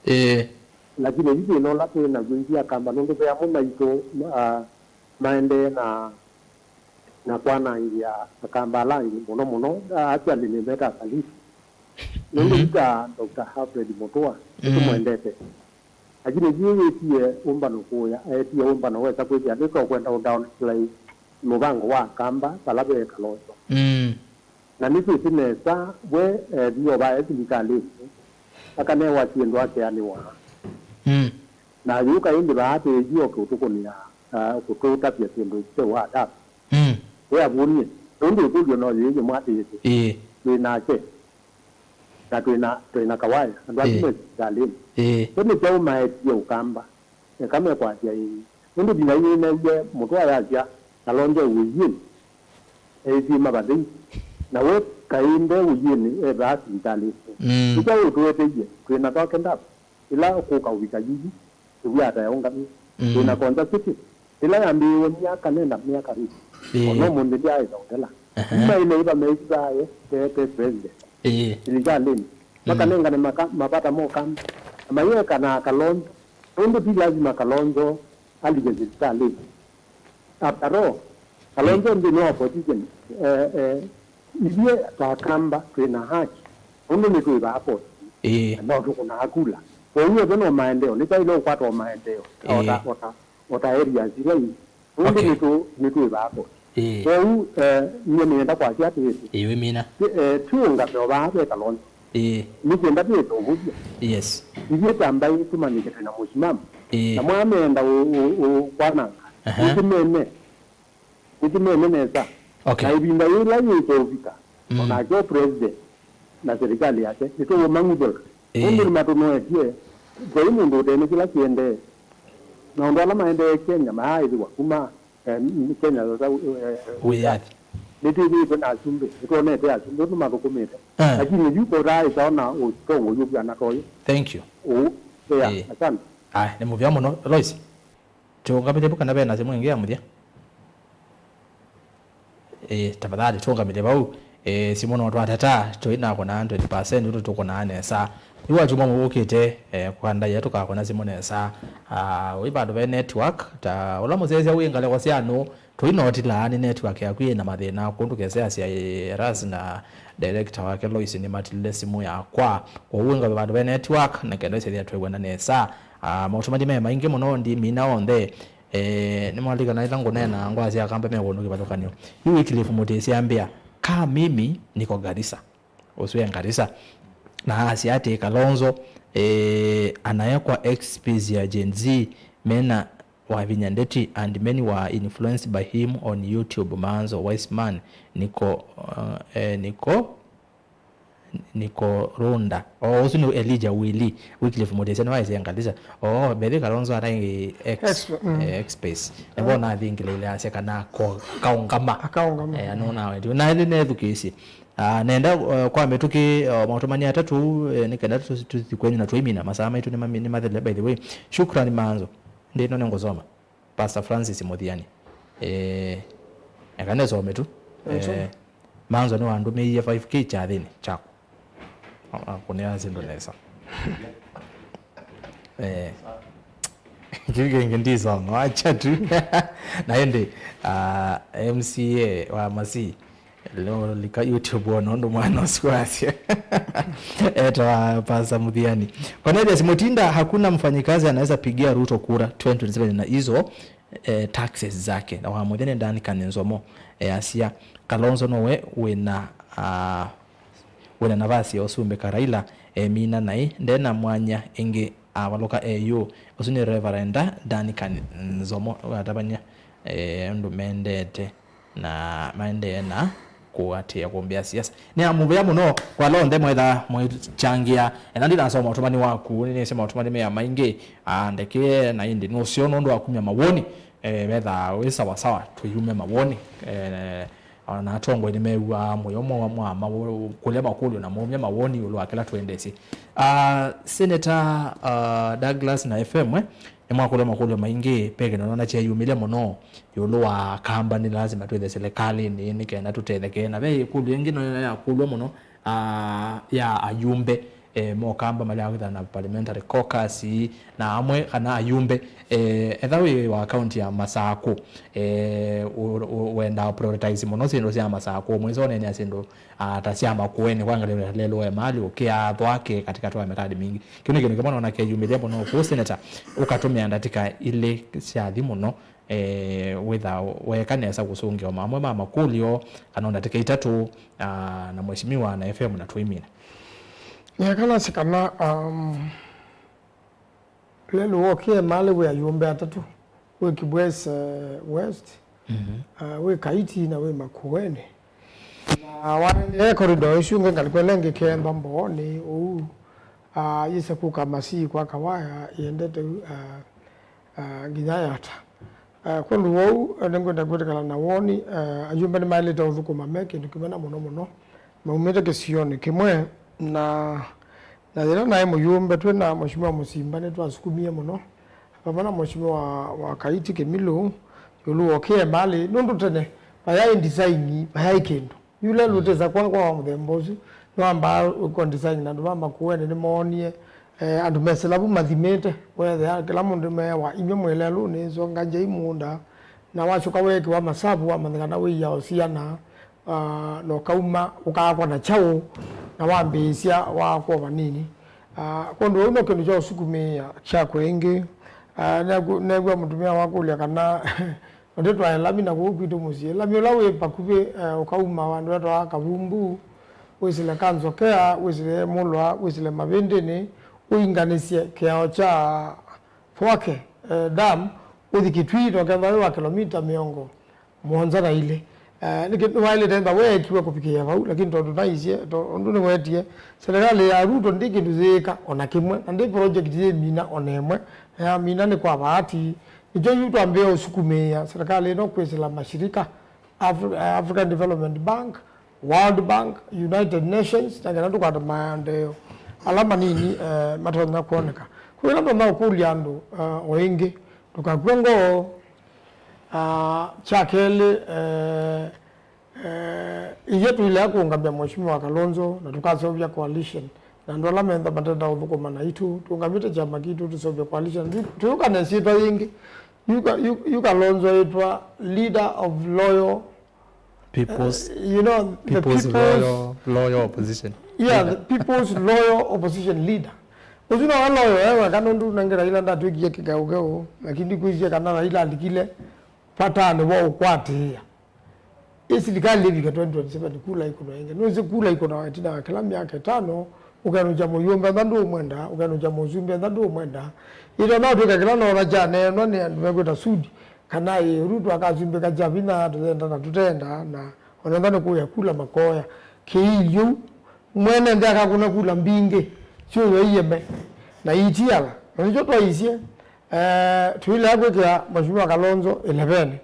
Ĩĩ. Lakini yu thĩna ũla twĩ naw'o ithyĩ Akamba, nũndũ ve amwe maitũ, ah, maendee na na kwanangĩa Akamba ala angĩ, mũno mũno, actually, nĩmeta Akalisi. Nũndũ, mhm, yu ta Doctor Alfred Mutua, mm, nĩtũmwendete. Lakini yu wĩtie ũmbano kũya, etie ũmbano wesa kwĩthĩa nĩtũkwenda ũ downplay mũvango wa Akamba vala ve Kalonzo. Mm. Na nĩtwĩsĩ nesa we, eh, ethĩwa vae silikalĩnĩ, akanewa syĩndũ akeanĩwa. Mm. Na yu kaĩ ndĩ vaa twĩ yu o kũtũkũnĩa, ah, kũtũtavya syĩndũ sya wa adabu. Mm. We avũnie, nũndũ ĩkũlyo no yĩĩ yĩmwatĩĩte. Ĩĩ. Twĩ nake. Na twĩ na, twĩ na Kawaya, andũ asu, ĩĩ, me sivitalĩnĩ. Ĩĩ. We nĩ kyaũ maetie Ũkamba? Eka mekwasya ĩĩ. Nũndũ nginya yĩneew'e mũtwe ayasya, Kalonzo wĩ yĩnĩ. Eĩthima vathei. Na we kaĩ nde ũyĩnĩ, e vaa sivitalĩnĩ. Mm. Nĩ kyaũ ũtũeteie? Twĩ na twake ndavu. Ĩla ũkũka ũvika yuyu, ĩw'aa ta yaũngamie. Mm. Twĩ na Konza City, ĩla yambĩĩwe myaka nenda myaka rĩu. Ĩĩ. O na ũmũnthĩ ndyaĩsa ũtela. Aha. Maĩ na ĩva meĩvaae, te, te president. Ĩĩ. Silikalĩnĩ. Mm. Makanengane maka, mavata ma Ũkamba. Na mayĩeka na Kalonzo. Nũndũ ti lasima Kalonzo alike silikalĩnĩ. After all, Kalonzo, ĩĩ, nthĩnĩ wa opposition, eh, eh, ithyĩ ta Akamba twĩ na haki, nũndũ nĩtwĩvaa vote, ĩĩ, na no tũkũnaa kula. Kwoou ethĩwa no maendeeo, nĩtwaĩle ũkwata o maendeeo, o ta, ĩĩ, o ta, o ta areas ila ingĩ. Nũndũ, okay, nĩtũ-, nĩtwĩvaa vote. Ĩĩ. Kwoou, eh, nyie nĩenda kwasya atĩĩ, ĩĩ, wĩmina, ti, eh, ti ũngame o vaa ve Kalonzo. Ĩĩ. Nĩkenda twĩtũvũthya. Yes. Ithyĩ ta mbaĩ tũmanyĩke twĩ na mũsimamo. Ĩĩ. Na mwameenda ũ- ũ- ũ- kwananga. Aha. Nĩtũmene. Nĩtũmene nesa. Okay. Na ĩvinda yĩla yĩseũvika, mm, onake o president na serikali yake nĩtũũmang'uthũla. Ĩĩ. Ũndũ nĩmatũnoetye, vai mũndũ ũtene kĩla kĩendee. Maũndũ ala maendee Kenya mayaaĩthĩwa kuma, eh, Kenya sasa, eh, eh, wĩyathi. Nĩtwĩthĩĩtwe na asumbĩ, nĩtwonete asumbĩ ũndũ mathũkũmĩte. Ah. Lakini yu kũtaaĩsawa na ũtongo ũyũ ũvyana ta ũyũ. Thank you. Ũũ, yeah, ĩĩ, asante. Aya, nĩ mũvea mũno. Lois, tũũngamĩle vu kana ve na simũ ĩngĩ ya mũthya? Ĩĩ, tafadhali, tũũngamĩle vau. Ĩĩ, simũ no twateta, tũinakũna twenty percent, ũndũ tũkũnaa nesa. Yu wakyumwa mũvũkĩte, eh, kwa ndaĩa tũkakũna simũ nesa. Ah, wĩ vandũ ve network, ta ũla mũsyaĩĩsya wĩ ngalĩko sya nũũ, tũinotilaa nĩ network yaku yĩ na mathĩna, kũndũ keseasya, eh, Ras na director wake Lois nĩmatilile simũ yakwa. Kwoou wĩ ngalĩko vandũ ve network, na kenda ĩsethĩa twĩw'ana nesa. Ah, maũtũmani me maingĩ mũno, ndimina onthe. Eh, nĩmwalikana ĩla ngũneena ngwasya Akamba me kũndũ kĩvathũkany'o. Yu Wycliffe Mũtĩsya ambĩa, "Kaa mimi niko Garissa." Ũsu e Garissa. Na asya atĩ Kalonzo, eh, anawekwa X space ya Gen Z, mena Wavinya Ndeti and many were influenced by him on YouTube, Manzo, Wise Man, Niko, uh, eh, Niko, Niko Runda. Oh, ũsu nĩ Elijah Willy. Wycliffe Mũtĩsya nĩwaisye Ngalisa. Oh, Bethy Kalonzo anaĩ X, X, mm, eh, X space. Nĩvo nathingĩlĩile asya kana ko-, akaũngama. Akaũngama. Eh, anona wetu. Na nĩ nethukĩĩsye. Ah, nenda, eh, kwa mĩtũkĩ, eh, maũtũmani atatũ, eh, nĩ kenda tũ-, tũthi kwenyu na twaimina. Masaa maitũ nĩ mami-, nĩ mathele, by the way. Shukran Manzo. Ndĩ no nĩngũsoma. Pastor Francis Mũthiani. Eh, eka nĩsome tu. Nĩsome. Eh, Manzo nĩwandũmĩie five K kyathĩnĩ kyaku. A-, a-, kũnea syĩndũ nesa. Eh, kĩu kĩngĩ ndisoma, wacha tu. Na ĩndĩ, ah, M C A wa Masii, leo lika YouTube wona ũndũ mwana ũsu wasya. Etawa Pastor Mũthiani. Cornelius Mutinda, hakuna mfanyikazi anaweza pigia Ruto kura twenty twenty-seven na hizo, eh, taxes zake. Na wa mũthya nĩ Duncan Nzomo, eh, asya, Kalonzo nowe wĩna, ah, wĩna navasi ya ũsumbĩka Raila, eh, mina naĩ, ndena mwanya ĩngĩ avalũka E U. Ũsu nĩ Reverend Duncan Nzomo, watavany'a, eh, ũndũ mendete na maendee na kũatĩĩa kũmbĩa siasa. Nĩ ya mũvea mũno kwa ala onthe mwetha mwĩkyangĩa. Ena ndinasoma ũtũmani waku, nĩnĩsĩ maũtũmani mea maingĩ, ah, ndekee na ĩndĩ nũseo nũndũ wa kumya mawoni, eh, vetha wĩ sawasawa, tũyumya mawoni. Eh, ona atongoi nĩmew'aa mũyo mwa, mwa mawo-, kũlya makũlyo na maumya mawoni ĩũlũ wa kĩla tũendesye. Ah, Senator, ah, Douglas na F M, eh, nĩmwakũlya makũlyo maingĩ, ve kĩndũ nona kyeyumĩlya mũno ĩũlũ wa Kamba, nĩ lasima twĩthe silikalĩnĩ nĩ kenda tũtetheke. Na ve ĩkũlyo ĩngĩ no yakũlw'a mũno, ah, ya ayumbe, eh, mo Kamba malea kwĩthana na parliamentary caucus, na amwe kana ayumbe, eh, etha wĩ wa kaunti ya Masakũ, eh, ũ-, ũ-, wendaa prioritize mũno syĩndũ sya Masakũ, mwĩsoneenea syĩndũ, ah, ta sya Makueni, kwa ngalĩko ya lelũ wa mali ũkĩathwa ke katikati wa mĩtadi mingĩ. Kĩu nĩ kĩndũ kĩmwe nona keyumĩlya mũno kũu, Senator, ũkatũmĩa ndatĩka ilĩ syathi mũno, eh, wĩtha weeka nesa kũsũngĩa mamwe ma makũlyo, kana o ndatĩka itatũ, ah, na Mheshimiwa na F M na tũimina. Nĩeka nase kana, um, lelũ wokĩe malĩ wĩ ayumbe atatũ, wĩ Kibwezi, eh, West, mhm, ah, wĩ Kaiti na wĩ Makueni. Na waendee corridor ĩsu ĩngĩ ngalĩko ĩla ĩngĩ kemba Mbooni ũu, ah, yĩsa kũka Masii kwa Kawaya, yĩendete, ah, ah, nginya Yata. Ah, kwondũ wou, eh, nĩngwenda kwĩtĩkana na woni, eh, ayumbe nĩmaĩlĩte ũthũkũma me kĩndũ kĩmwe na mũno mũno maumĩte kĩsionĩ kĩmwe, na, na yĩla naĩ mũyumbe twĩ na Mheshimiwa Mũsimba nĩtwasukumie mũno vamwe na Mheshimiwa wa, wa Kaiti Kĩmilũ ĩũlũ wa ũkĩe malĩ, nũndũ tene vayaĩ design, vayaĩ kĩndũ. Yu lelũ ũtesa kwa, kwa wa mũthemba ũsu, nĩwambaa ũkwa design na andũ ma Makueni nĩmoonie, eh, andũ mesĩla vu mathimĩte, weethĩa kĩla mũndũ meewa, inyw'ĩ mwĩ lelũnĩ, songangyai mũũnda, na wasyoka weekĩwa masavu, wamanyĩka na wĩia ũsiana, ah, na ũkauma, ũkaakwa na kyaũ, na wambĩĩsya waakwa vanini. Ah, kwondũ ũu no kĩndũ kya ũsukumĩĩa kyakwa ĩngĩ. Ah, neew'a mũtumĩa wakũlya kana Ũndũ twaĩ lami na kũu kwitũ mũsyĩ. Lami ũla wĩ vakuvĩ, eh, ũkauma vandũ vetwa Kavumbu, wĩsĩle Kanzokea, wĩsĩle Mulwa, wĩsĩle Mavĩndĩnĩ, ũinganĩsye kĩao kya Thwake, eh, dam, ũthi Kitui, na ũkethwa wĩ wa kĩlomita mĩongo mũonza na ilĩ. Eh, nĩkĩ nĩwaĩlĩte enda weekiwe kũvikĩĩa vau, lakini tondũ naisye, to-, ũndũ nĩwetie, serikali ya Ruto ndĩ kĩndũ yĩĩka o na kĩmwe, na ndĩ project yĩmina o na ĩmwe, na yamina nĩ kwa vaati. Nĩkyo yu twambĩĩa ũsukumĩĩa serikali ĩno kwĩsĩla mashirika, Afri-, eh, African Development Bank, World Bank, United Nations, na kana tũkwata maendeeo ala manini, eh, matonya kwoneka. Kwa ĩla ndonya ũkũlya andũ, eh, o ĩngĩ, ndũkakw'e ngoo. Ah, kya kelĩ, eh, eh, ithyĩ tũilea kũũngamya Mheshimiwa Kalonzo, na tũkaseũvya coalition na andũ ala mentha matenda ũthũkũma naitũ. Tũũngamĩte kyama kitũ, tũseũvye coalition. Tũ-, tũyũkane syĩtwa yĩngĩ. Yu Ka-, yu, yu Kalonzo ĩtwa leader of loyal, People's, uh, you know, the people's people's loyal, loyal opposition. Yeah, leader. The people's loyal opposition leader. Ũsu no loyal, eh, weka nũndũ nangĩ Raila ndatwĩkie kĩgeũgeũ, lakini ndikwĩsĩe kana Raila alikile vatanĩ wa ũkwatĩĩa. Ĩ silikalĩ ĩvika twenty twenty-seven, kula ikũnwa ĩngĩ. Nũsĩ kula ikũnwa ĩtina wa kĩla myaka ĩtano, ũkenũkya mũyũmbe ntha ndũũmwenda, ũkenũkya mũsumbĩ ntha ndũũmwenda. Ĩtonya ũtw'ĩka kĩla nona kyaneenwa nĩ andũ mekwĩta Sudi, kana ĩ Ruto akasumbĩka kya vinya, tũyenda na tũtenda, na onetha nĩ kũya kula makoya. Kĩilyĩ ũu, mwene nthĩ akakũna kula mbingĩ, syũyo ieme, na itiala. Na nĩkyo twaisye, eh, tũilea kwĩkĩa Mheshimiwa Kalonzo ĩlevenĩ.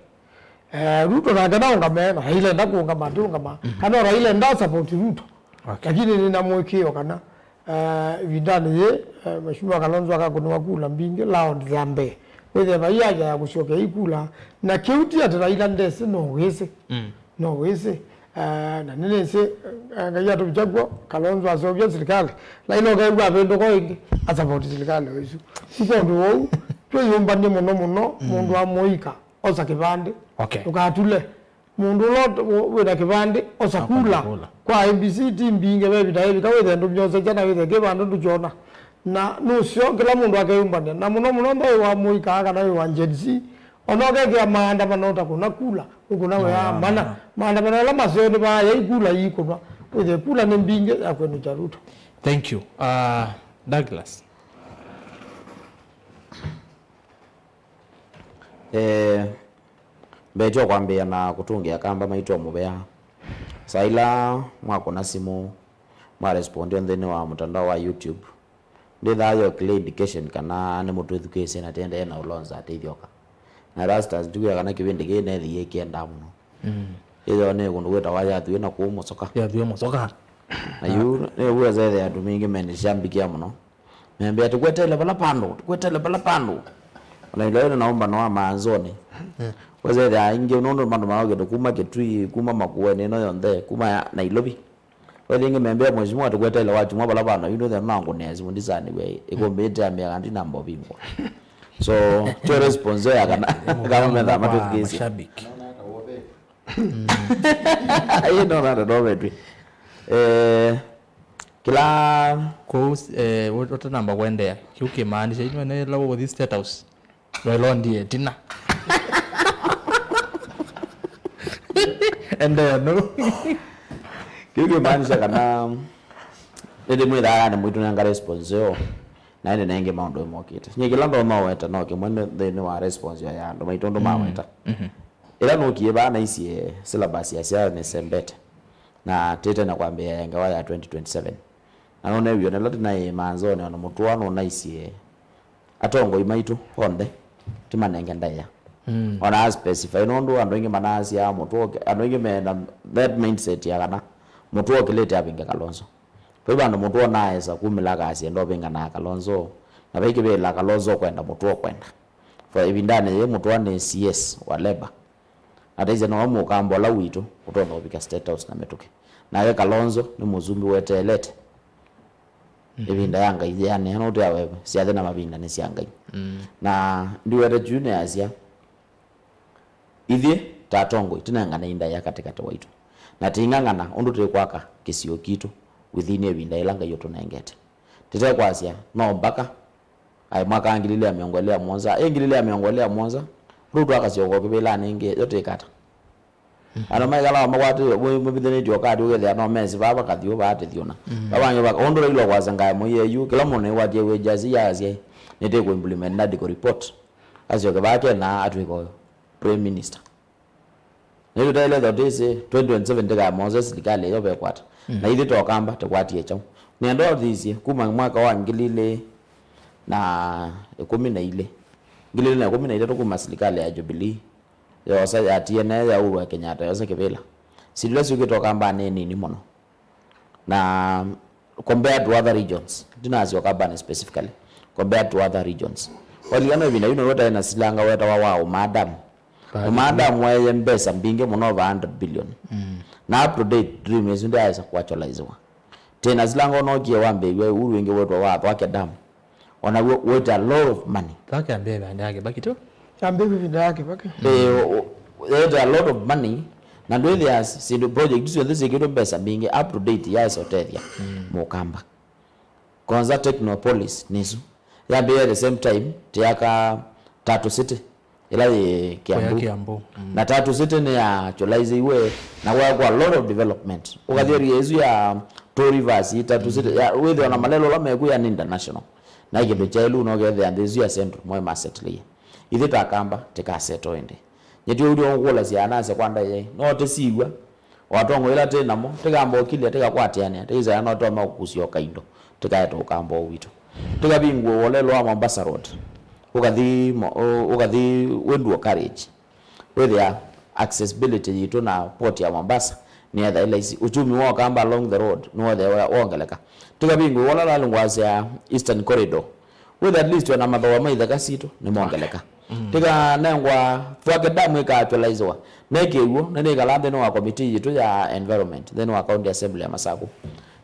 Eh, Ruto nake naũngame, na Raila enda kũũngama, ndĩũngama. Mhm. Kana Raila enda support Ruto. Okay. Lakini nĩna mũĩkĩĩo kana, eh, ĩvindanĩ yĩ, eh, Mheshimiwa Kalonzo akakũnĩwa kula mbingĩ round ya mbee. Wĩthĩe vai haja ya kũsyokea ikula. Na kĩu ti atĩ Raila ndesĩ, no wĩsĩ. Mm. No wĩsĩ. Eh, na nĩnĩsĩ, eh, Ngai atũvikya kw'o, Kalonzo aseũvya silikalĩ. Raila ũkew'a avĩndũka ĩngĩ, a support silikalĩ o ĩsu. Yu kwondũ wou, twĩyũmbany'e mũno mũno, mm, mũndũ wa mũika osa kĩvandĩ. Okay. Ndũkatule. Mũndũ ũla ũt-, wĩ na kĩvandĩ, osa kula. Osa kula. Kwa M B C ti mbingĩ, ve ĩvinda yĩvika wĩthe ndũmyosesya na wĩthe kĩvandĩ ndũkyona. Na nũseo kĩla mũndũ akeyũmbany'a. Na mũno mũno ntha wĩ wa mũika kana wĩ wa Gen Z, ona ũkekĩa maandamano ũtakũna kula, ũkũna wĩa mana. Maandamano. Maandamano ala maseo nĩ vaa yai kula iikũnwa. Wĩthe kula nĩ mbingĩ ya kwenũkya Ruto. Thank you. Uh, Douglas. Eh, mbee tyo kwambĩĩa na kũtũngĩa kamba maitũ o mũvea. Saa ila mwakũna simũ, mwarespondio nthĩnĩ wa mũtandao wa YouTube, ndĩthaa yo clear indication kana nĩmũtwĩthukĩĩsye na tendee na ũlonza atĩthyoka. Na Rastas, ndikwĩa kana kĩvĩndĩ kĩĩ nethi yĩkĩendaa mũno. Mm. Ĩthĩwa nĩ kũndũ kwĩtawa Yathwĩ na kũu Mũsoka. Yathwĩ Mũsoka. Na yu nĩw'o wĩsethĩa andũ maingĩ menĩsya mbikia mũno. Membea, "Tũkwetele vala pandũ, tũkwetele vala pandũ." Ona ĩla wĩna na ũmbano wa maanzonĩ. Mm. Wĩsethĩa aingĩ nũndũ andũ maokĩte kuma Kitui, kuma Makueni ĩno yonthe, kuma ya Nairobi. Wethĩa ĩngĩ membea, "Mheshimiwa, tũkwetele watumwa vala vandũ, yu nũthĩa nangũnĩa simũ ndisanĩw'e, ĩkũmbĩte ambĩa kana ndinamba ũvingwa." So, tyo response ya kana, kama methaa matũthukĩĩsye. Mashabiki. Aye, no, no, no, no, vetwi. Eh, kĩla kũu, eh, ũtanamba kũendeea, kĩu kĩmaanisha, ĩno nĩ ĩla ũthi State House. Wailondie ĩtina. Endeea, no. Kĩu kĩmaanisha kana, ĩndĩ mwĩthaa nĩ mwĩtũnenga response yo, na ĩndĩ nengĩ maũndũ mokĩte. Nyie kĩla ndonya ũweta no kĩmwe nĩ nthĩnĩ wa response yo ya andũ maitũ ũndũ maweta. Mhm. Ĩla nũkie vaa naisye syllabus ya syayo nĩsembete, na tĩte na kwambĩĩa ya ngewa ya twenty twenty-seven. Na nũneewie ona ĩla tũnaĩ maanzonĩ, ona mũtũa nũnaisye atongoi maitũ onthe tũmanenge ndaĩa. Mm. Ona a specify, nũndũ andũ aingĩ manaasya mũtũa ũke-, andũ aingĩ mena that mindset ya kana mũtũa ũkĩlĩte avinge Kalonzo. Vai vandũ mũtũa naaesa kumĩla akasya ndovingana na Kalonzo, na vai kĩvĩla Kalonzo ũkwenda mũtũa ũkwenda. For ĩvindanĩ yĩĩ mũtũa nĩ C S wa Labour. Ataisye nowe mũkamba ũla witũ ũtonya ũvika State House na mĩtũkĩ. Nake Kalonzo nĩ mũsumbĩ weteelete. Mhm. Ĩvinda ya Ngai yĩanĩe, no ũtea wewe, syathĩ na mavinda nĩ sya Ngai. Mm. Na ndiwete kyu nĩasya, ithyĩ ta atongoi tũnengane ndaĩa katĩkatĩ waitũ. Na tĩing'ang'ana ũndũ tũkwaka kĩsio kitũ within ĩvinda yĩla Ngai ũtũnengete. Tĩtekwasya, no mbaka aĩ mwaka wa ngili ilĩ ya mĩongo ĩlĩ ya mũonza, ĩ ngili ilĩ ya mĩongo ĩlĩ ya mũonza, rĩu twakasyoka kĩvĩlanĩ ĩngĩ, yo twĩka ata? Andũ maikala makwatĩtwe, mavithĩnĩtye ũkati, ũkethĩa no mesi vaa vakathiũ vaa tĩthiũna. Vavangĩ vaka, ũndũ Raila ũkwasya ngaĩ mũie yu, kĩla mũndũ nĩkwatie wĩ jasi, yaasya, "Nĩtĩkũ implement Ndadigo report." Asyoke vaa Kenya atwĩka ũyũ Prime Minister. Nĩtũtaĩle thotĩsĩ, twenty twenty-seven tĩkamose silikalĩ ĩyo vekwata. Na ithyĩ ta Ũkamba tĩkwatie kyaũ? Nĩenda ũthisye, kuma mwaka wa ngili ilĩ na ĩkũmi na ilĩ, ngili ilĩ na ĩkũmi na itatũ kuma silikalĩ ya Jubilee, yosa ya T N A ya Uhuru wa Kenyatta, yosa kĩvĩla. Syĩndũ ila syũkĩte Ũkambanĩ nĩ nini mũno. Na compared to other regions, ndinasya Ũkambanĩ specifically, compared to other regions. Walikana ĩvinda yu nĩw'o taĩ na silanga wetawa wa Ũmaa Dam. Ũmaa Dam waĩe mbesa mbingĩ mũno, over hundred billion. Na up to date, dream ĩsu ndyaĩsa kũacũlaĩsĩwa. Tĩ na silanga ũnookie wambĩĩw'e ũu wĩngĩ wĩtwa wa Thwake Dam. Ona w'o, with a lot of money. Thwake ambĩĩe ĩvinda ya Kĩbakĩ tu. Ambĩĩe ĩvinda ya Kĩbakĩ. Eh, o-, o-, with a lot of money, na ndwĩthĩa syĩndũ, project syonthe syĩkĩtwe mbesa mbingĩ, up to date, yaĩsa ũtethya Mũkamba. Konza Technopolis nĩsu. Yambĩĩe at the same time, tĩyaka Tatu City, ĩla yĩ Kiambu. Kũya Kiambu. Na Tatu City nĩyacũlaisĩiwe, na gwakwa a lot of development. Ũkathi area ĩsu ya Two Rivers, Tatu City, ya, wĩthĩwa na malelo ala meku ya nĩ international. Na kĩndũ kya ĩlu no kethĩa nthĩ ĩsu ya Central, mo ĩmasettleie. Ithyĩ ta Akamba, tĩkasettle ĩndĩ. Nyie ti ũu ndio ngũkũlasya anasya kwa ndaĩ, no tĩsiw'a. O atongoi ĩla tĩ namo, tĩkamba ũkilya, tĩkakwatĩanĩa, tĩkĩsaya no toma kũkusya o kaindo, tĩkaete Ũkamba o witũ. Tĩkavingũe ũolelo wa Mombasa Road, ũkathi mo-, ũ-, ũkathi wĩndũo carriage. Wĩthĩa accessibility yitũ na port ya Mombasa nĩyetha ĩlaisi. Uchumi wa Ũkamba along the road nĩwetha wongeleka. Tĩkavingũe ũolelo wa Lungwasya Eastern Corridor, with at least ona mathooa ma itheka sitũ nĩmongeleka. Tĩkanengwa Thwake Dam ĩkaacũlaisĩwa. Nekĩw'o, nĩnĩkalaa nthĩnĩ wa committee yitũ ya environment, nthĩnĩ wa County Assembly ya Masaku.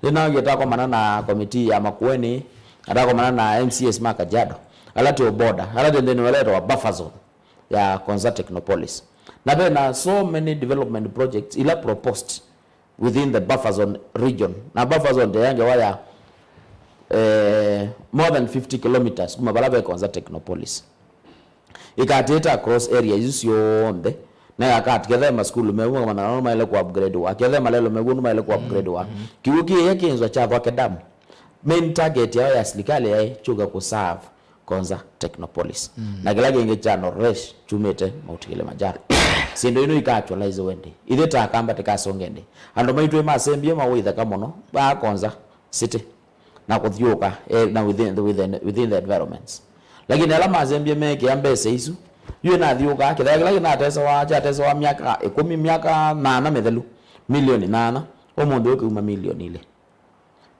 Nĩnaũie takomana na committee ya Makueni, atakomana na M C As ma Kajiado, ala tĩ o border, ala tĩ nthĩnĩ wa ĩla ĩtawa buffer zone ya Konza Technopolis. Na ve na so many development projects ila proposed within the buffer zone region. Na buffer zone ya ngewa ya, eh, more than fifty kilometers kuma vala ve Konza Technopolis. Ĩkatĩta across area isu syonthe. Na ĩkakata, ketha masukulu mevu, makamanya no maĩle ku upgrade wa. Ketha malelo mevu, no maĩle ku upgrade wa. Kiw'ũ kĩĩ kĩnzwa kya Thwake Dam. Main target yao ya silikalĩ yaĩ kyũka ku serve Konza Technopolis. Na kĩla kĩngĩ kya Noresh kyumĩte Mount Kilimanjaro. Syĩndũ ino ikaacũlaisĩwe ndĩ. Ithyĩ ta Akamba tĩkasũnge ndĩ. Andũ maitũ masembie mawĩ itheka mũno, vaa Konza City. Na kũthiũka, eh, na within, within, within the environments. Lakini ala masembie mekĩa mbesa isu, yu nathiũka, kĩtheka kĩla kĩnatesewa, kyatesewa myaka ĩkũmi, myaka nana mĩthelu, milioni nana, ũmũnthĩ ũkĩuma milioni ilĩ.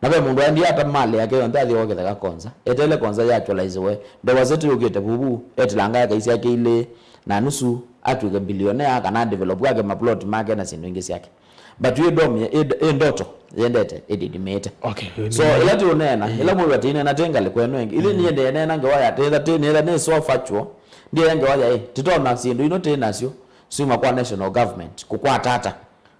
Na ve mũndũ aendie ata mali yake yonthe athi o kĩtheka Konza. Etele Konza yacũlaisĩwe. Ndewa sitũ yũkĩte vuvu, etilanga eka isyake ilĩ na nusu, atw'ĩke billionaire, kana develop ake maplot make na syĩndũ ingĩ syake. But yu ĩdom ye-, ĩd-, ĩ ndoto yendete, ĩdidimĩte. Okay, so, ĩla tũneena, ĩla mũndũ atinena tĩ ngalĩko ĩno ĩngĩ. Ithyĩ niende neena ngewa ya tetha, tĩ nĩtha, nĩ so factual. Ndiye ngewa ya, ĩ, titona syĩndũ ino tĩ nasyo, syuma kwa national government, kũkwata ata.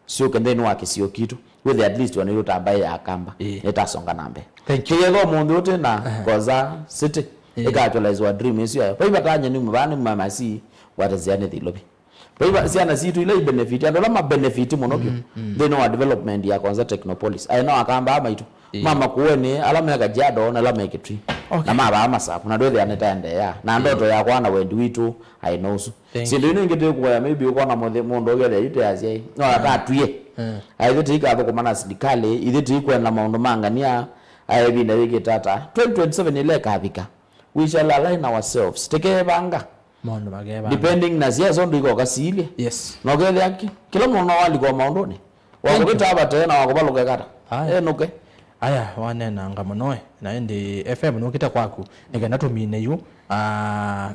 Syũke nthĩnĩ wa kĩsio kitũ, wĩthe at least ona itũ ta mbaĩ ya Akamba, ĩĩ, nĩtasonga na mbee. Thank you. Kĩyetha ũmũnthĩ ũtĩ na, aha, Konza City, ĩĩ, ĩkacũlaisĩwa dream ĩsu yayo. Vai vatanya nĩ mavaa nĩ mamasi, wata nzĩa nĩ thilovi. Vai va-, syana sitũ ila ibenefit, andũ ala mabenefit mũno vyũ, mm, mm, nthĩnĩ wa development ya Konza Technopolis. Aĩ no Akamba aa maitũ, ĩĩ, ma Makueni, ala me Kajiado, na ala me Kitui. Okay. Na mavaa Masaku, na ndwĩthĩa nĩtaendeea. Na, ĩĩ, ndoto yakwa na wendi witũ, aĩ no ũsu. Thank you. Syĩndũ ino ingĩ tũikũvoya, maybe ũkona mũthĩ mũndũ ũkethĩa yu tĩ asyai, no atatwie. Mm. Aĩ ithyĩ tĩikathũkũma na silikalĩ, ithyĩ tĩikwenda maũndũ ma ngania, aĩ ĩvinda yĩkĩte ata. Twenty twenty-seven ĩla ĩkavika, we shall align ourselves. Tĩkevanga. Maũndũ makevanga. Depending na siasa ũndũ ikoka silye. Yes. Na ũkethĩa ki-, kĩla mũndũ no walika o maũndũnĩ. Thank you. Wakũvĩta vatee na wakũvalũka ĩkata. Aya. Enũke. Aya, wanenanga mũno, eh. Na ĩndĩ F M nũkĩte kwaku. Nĩkenda tũmine yu. Ah,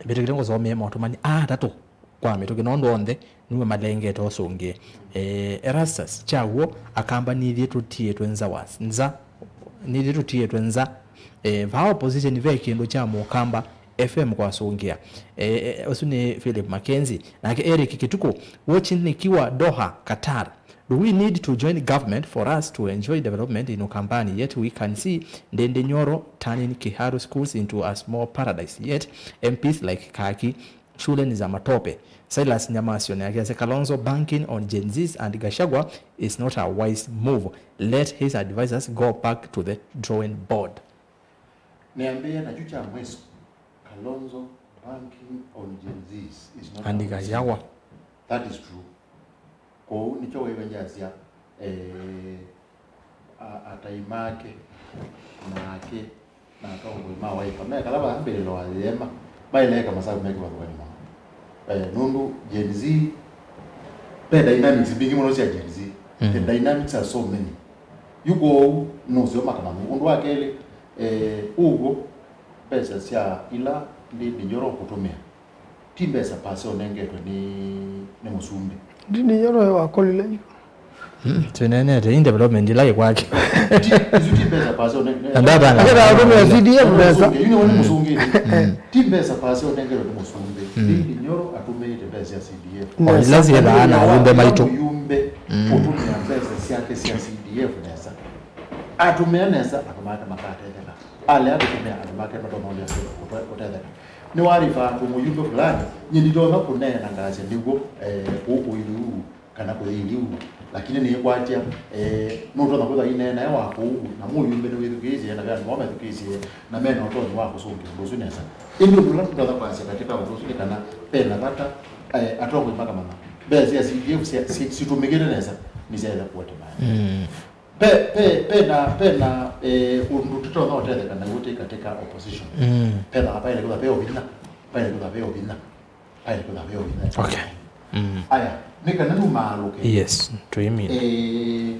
Mbĩtĩkĩle ngũsomee maũtũmani aa atatũ kwa mĩtũkĩ, nũndũ onthe nue malengete ũsũngĩe. Eh, Erastus Kyaw'o, Akamba nithyĩ tũtiĩtwe nza wa nza, nithyĩ tũtiĩtwe nza. Eh, vaa opposition ve kĩndũ kya Mũkamba F M kwasũngĩa. Eh, eh, ũsu nĩ Philip Mackenzie. Nake Eric Kĩtukũ, watching nikiwa Doha, Qatar. Do we need to join government for us to enjoy development in Ukambani? Yet we can see Ndindi Nyoro turning Kiharu schools into a small paradise. Yet M Ps like Kaki shule ni za matope. Silas Nyamasio nake asya, Kalonzo banking on Gen Zs and Gachagua is not a wise move. Let his advisors go back to the drawing board. Nĩambĩĩe nakyu kya mwĩso, Kalonzo banking on Gen Zs is not a wise move. And Gachagua. That is true. Kwoou nĩkyo waĩw'a ngyasya, eh, a- atai make, make na atongoi ma Wiper me kala vaa mbĩlĩlo wa yĩema, maĩle eka masavu me kĩvathũkany'o mũno. Eh, nũndũ Gen Z, ve dynamics mbingĩ mũno sya Gen Z. The dynamics are so many. Yu kwoou nũseo makamanya. Ũndũ wa kelĩ, eh, ũw'o mbesa sya ila Ndindi Nyoro ũkũtũmĩa ti mbesa pase ũnengetwe nĩ, nĩ mũsumbĩ. Ndindi Nyoro we wakolile yu. Mm, twĩneenete ii development ila ĩ kwake. Ti, isu ti mbesa pase ũnengetwe. Na ndavanga. Akĩthaa kũtũmĩa C D F mbesa. Yu nĩ mũsumbĩ. Ti mbesa pase ũnengetwe nĩ mũsumbĩ. Ndindi Nyoro atũmĩĩte mbesa sya C D F. O ila syĩthaa na ayumbe maitũ. Mũyumbe kũtũmĩa mbesa syake sya C D F nesa. Atũmĩa nesa, andũ make makatetheka. Alea kũtũmĩa, andũ make matonya kũtetheka. Nĩwarĩva andũ mũyumbe fulani, nyie nditonya kũneena ngasya nĩw'o, eh, kũũ kũilu kana kũyĩilu, lakini nĩĩkwatya, eh, nũtonya kwĩthwa ineena e wa kũu, na mũyumbe nĩwĩthukĩĩsye, na ve andũ moo methukĩĩsye, na mena ũtonyi wa kũsũngĩa ũndũ ũsu nesa. Ĩndĩ ũndũ ũla tũtonya kwasya katika ũndũ ũsu nĩ kana ve na vata, eh, atongoi makamanya mbesa sya C D F sya- si- sitũmĩkĩte nesa, nĩsyaĩle kũete maendeeo. Pe, pe, pena, pena, eh, ũndũ tũtonya ũtetheka naw'o twĩ katika opposition. Pethĩwa paĩle kwĩthwa ve ũvinya, paĩle kwĩthwa ve ũvinya, paĩle kwĩthwa ve ũvinya. Okay. Aya, nĩ kana nũmaalũke. Yes, tũimina. Eh,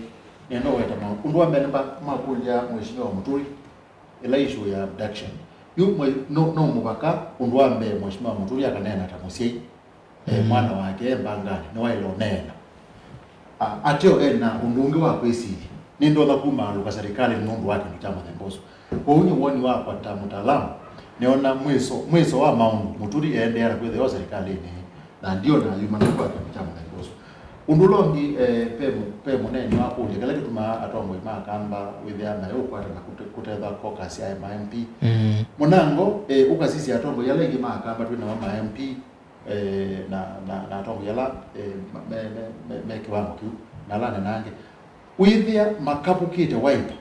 nenda ũweta maũndũ. Ũndũ wa mbee nĩ mba- makũlya Mheshimiwa Muturi, ĩla issue ya abduction. Yu mwe- no, no mũvaka ũndũ wa mbee Mheshimiwa Muturi akaneena ta mũsyai. Eh, mwana wake e mbanganĩ, nĩwaĩle ũneena. A- Ateo e na ũndũ ũngĩ wa kwĩsilya. Nĩndonya kumaalũka serikali nũndũ wa kĩndũ kya mũthemba ũsu. Kwoou nĩ woni wakwa ta mũtaalamu, nĩona mwĩso, mwĩso wa maũndũ Muturi eendeea na kwĩthĩwa serikalĩnĩ, na ndiona ayumana kwa kĩndũ kya mũthemba ũsu. Ũndũ ũla ũngĩ, eh, pe mũ- pe mũneeni wakũlya kĩla kĩtumaa atongoi ma Akamba wĩthĩa mayĩũkwata na kũte- kũtethwa caucus ya ma M P. Mũnango, eh, ũkasisya atongoi ala aingĩ ma Akamba twĩ namo ma M P, eh, na, na, na atongoi ala, eh, ma- me, me, me, me kĩwango kĩu, na ala anene angĩ, wĩthĩa makavũkĩte Wiper,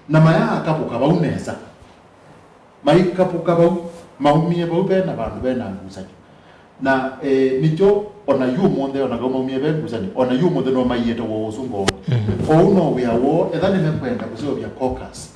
na mayaakavũka vau nesa, maikavũka vau, maumie vau ve na vandũ ve na ngusanyo. Na, eh, nĩkyo ona yu ũmũnthĩ, ona kau maumie ve ngusanyo, ona yu ũmũnthĩ no maiĩte woo ũsu ngoo. Kwoou no wĩa woo, etha nĩmekwenda kũseũvya caucus,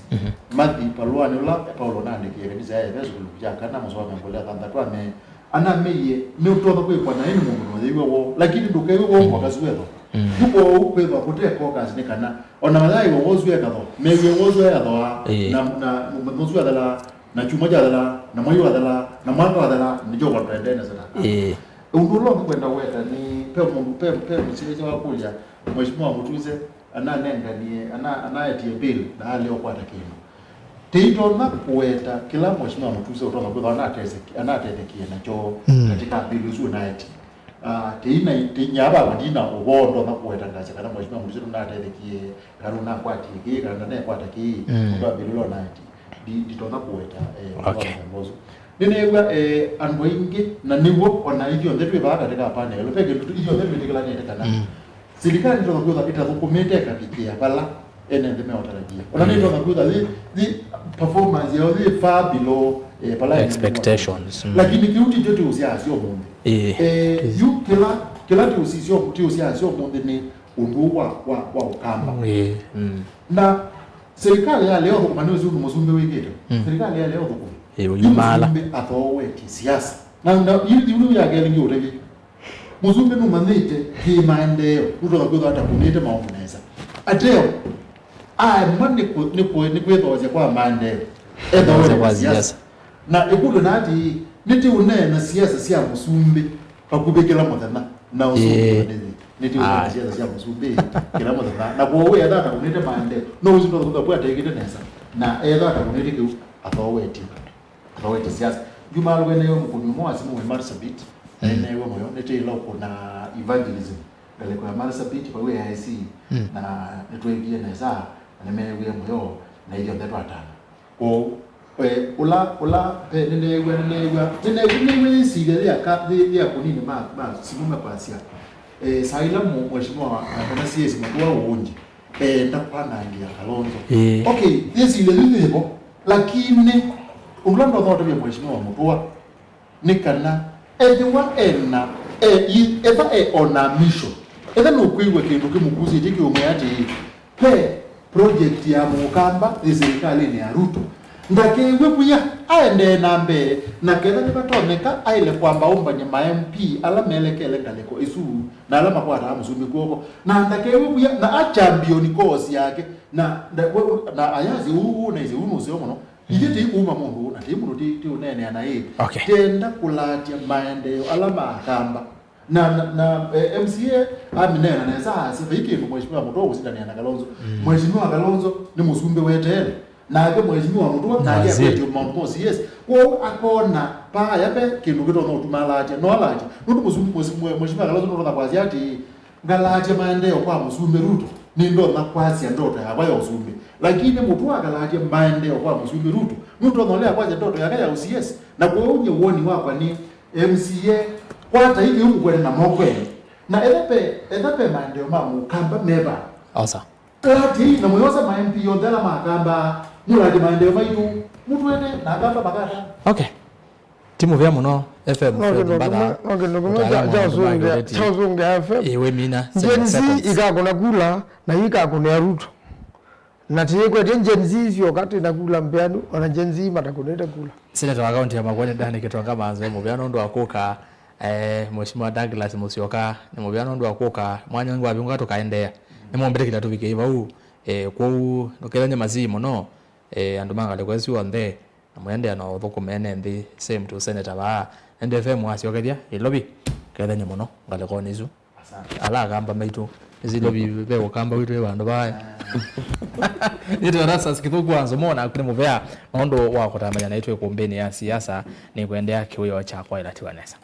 mathi valũanĩ ũla Paulo ũnaandĩkĩe kanisa ya Eveso kĩlungu kya kana mũsoa wa mĩongo ĩlĩ na thanthatũ ame- Anamĩie, nĩũtonya kwĩkwa naĩ nĩ mũndũ noyĩw'a woo, lakini ndũkew'e woo kwa kasu etho. Yu kwoou kwĩthwa kũte caucus nĩ kana ona mayaaĩw'a woo ũsu ekatho, mew'e woo ũsu eathoa, na, na mũthenya ũsu wathela, na kyumwa kyathela, na mwei wathela, na mwaka wathela, nĩkyo kwa tũendee na Satani. Ũndũ ũla ũngĩ kwenda weta nĩ, pe mũndũ, pe, pe mũsyaĩĩsya wakũlya Mheshimiwa Mutuse, ananenganie, ana, anaetie bill na alea ũkwata kĩndũ. Tĩitonya kũweta kĩla Mheshimiwa Mutuse ũtonya kwĩthwa anateseki- anatethekie nakyo katika bill ũsu ũnaetie. Ah, tĩina, tĩinya vava ndina ũvoo ndonya kũweta ngasya kana Mheshimiwa Mutuse nũnatethekie, kana nũnakwatie kĩĩ, kana ndanekwata kĩĩ, ũndũ wa bill ũla ũnaetie. Ndi- nditonya kũweta, eh, ũndũ wa mũthemba ũsu. Nĩneew'a, eh, andũ aingĩ, na nĩw'o ona ithyonthe twĩ vaa katika panel, ve kĩndũ tu- ithyonthe twĩtĩkĩlanĩte kana silikalĩ nĩtonya kwĩthwa ĩtathũkũmĩte ĩkavikĩa vala ene nthĩ meũtarajia. Ona nĩtonya kwĩthwa yĩ, yĩ performance yao yĩ far below, eh, vala ene nthĩ meũtarajia. Expectations. Lakini kĩu tikyo tĩũsyaasya ũmũnthĩ. Eh, yu kĩla, kĩla tĩũsisya- tĩũsyaasya ũmũnthĩ nĩ ũndũ wa, wa, wa Ũkamba. Na silikalĩ yalea ũthũkũma, nĩwĩsĩ ũndũ mũsumbĩ wĩkĩte? Silikalĩ yalea ũthũkũma. Ĩ, ũyumala. Yu mũsumbĩ athoowetie siasa. Na, na, yu, yu, yu ya kelĩ ngĩũtavya. Mũsumbĩ nũmanyĩte kĩ maendeeo, nũtonya kwĩthwa atakũnĩte maũndũ nesa. Ateo, aema nĩ kũ- nĩ kũ- nĩ kwĩthoosya kwa maendeeo, ethoowete kwa siasa. Na ĩkũlyo na atĩĩ, nĩtĩũneena siasa sya mũsumbĩ vakuvĩ kĩla mũthenya, na ũsumbĩ nĩ nĩtĩũneena siasa sya mũsumbĩ kĩla mũthenya. Na kwoou etha atakũnĩte maendeeo, no ũsu ndonya kwĩthwa atekĩte nesa, na etha atakũnĩte kĩu, athoowetie. Athowetie siasa. Juma alũga newe mũkũni ũmwe wa simũ wĩ Marsabit, na newe mũyo, nĩtĩĩla ũkũna evangelism ngalĩko ya Marsabit, vau A I C, na nĩtweekie nesa, na nĩmeewie mũyo, na ithyonthe twatana. Kwoou, Pe, ũla, ũla, pe, nĩneew'a, nĩneew'a, nĩne-, nĩneew'a yĩsilya yĩ aka, yĩ, yĩ akũninĩ ma, ma simũ makwasya. Eh, saa ila mũ-, mheshimiwa wa, wa, kana C S Mũtũa ũũngye, eenda kwanangĩa Kalonzo. Ĩĩ. Okay, yĩsilya yĩu yĩvo, lakini ũndũ ũla ndonya ũtavya mheshimiwa Mũtũa, nĩ kana ethĩwa ena, e, i-, etha e on a mission, etha nũkwĩw'a kĩndũ kĩmũkusĩtye kĩũmwĩa atĩĩ, ve project ya Mũkamba yĩ silikalĩnĩ ya Ruto, ndakew'e vũya aendee na mbee, na ketha nĩvatonyeka aĩle kwamba ũmbany'a ma M P ala melekele ngalĩko ĩsu na ala makwataa mũsumbĩ kw'oko, na ndakew'e vũya na a champion cause yake, na, na, na ayasya ũu, ũu naisye ũu nũseo mũno. Ithyĩ tĩikũuma mũndũ ũũ, na tĩi mũndũ tĩ, tĩũneenea na ĩ. Okay. Tĩenda kũlaatya maendeeo ala ma Akamba. Na, na, na, eh, M C A amineena nesa asya, vai kĩndũ Mheshimiwa Mũtũa ũkũsindanĩa na Kalonzo. Mm. Mheshimiwa Kalonzo nĩ mũsumbĩ weteele. Nake Mheshimiwa Mũtũa, nake akwetye maũndũ ma C S. Kwoou akona paa ya ve kĩndũ kĩtonya ũtuma alaatya. No alaatya. Nũndũ mũsumbĩ, Mheshimiwa Kalonzo nũtonya kwasya atĩĩ, ngalaatya maendeeo kwa mũsumbĩ Ruto, nĩndonya kwasya ndoto yakwa ya ũsumbĩ. Lakini Mũtũa akalaatya maendeeo kwa mũsumbĩ Ruto, nũtonya ũlea kwasya ndoto yake ya ũ C S. Na kwoou nyie woni wakwa nĩ M C A, kwata ĩkĩu mũkwete na mokwenĩ. Na etha ve, etha ve maendeeo ma Mũkamba meva. Osa. Laatĩai na mũyosa ma M P onthe ala makamba, mũlaatye maendeeo maitũ, mũtwete na Akamba makata. Okay. Ti mũvea mũno, F M. No Fred kĩndũ Mbatha, kĩmwe, no kĩndũ kĩmwe ũtaalamu wa maũndũ ma kya-, kĩũteti. Kya ũsũngĩa F M. Ĩĩ, wĩmina, Gen Z seconds. Ikakũna kula, na yu ikakũnĩa Ruto. Na tĩkwetye Gen Z syoka, tĩna kula mbeanu, ona Gen Z matakũnĩte kula. Seneta wa kaunti ya Makueni, Danny Gitonga Manze, mũvea nũndũ wa kũka, eh, Mheshimiwa Douglas Musyoka, nĩ mũvea nũndũ wa kũka, mwanya ngwa vingwa tũkaendeea. Nĩmwombete kĩla tũvikei vau, eh, kwoou, ndũkethanye masii mũno, eh, andũ ma ngalĩko ĩsu onthe. Na mũendea no ũthũkũme ene nthĩ, same to Senator vaa. Nende F M wasyokethya, Ilovi, kethanye mũno ngalĩkonĩ isu. Asante. Ala Akamba maitũ, nĩsi Ilovi ve Ũkamba witũ wĩ vandũ vaa. Ah. Nĩtwe Erastus Kĩthũku wa Nzomo, naku nĩ mũvea, nũndũ wa kũtambany'a naitũ ĩkũmbĩnĩ ya siasa, nĩkwendea kĩwĩoo kyakwa ĩla tiwa nesa.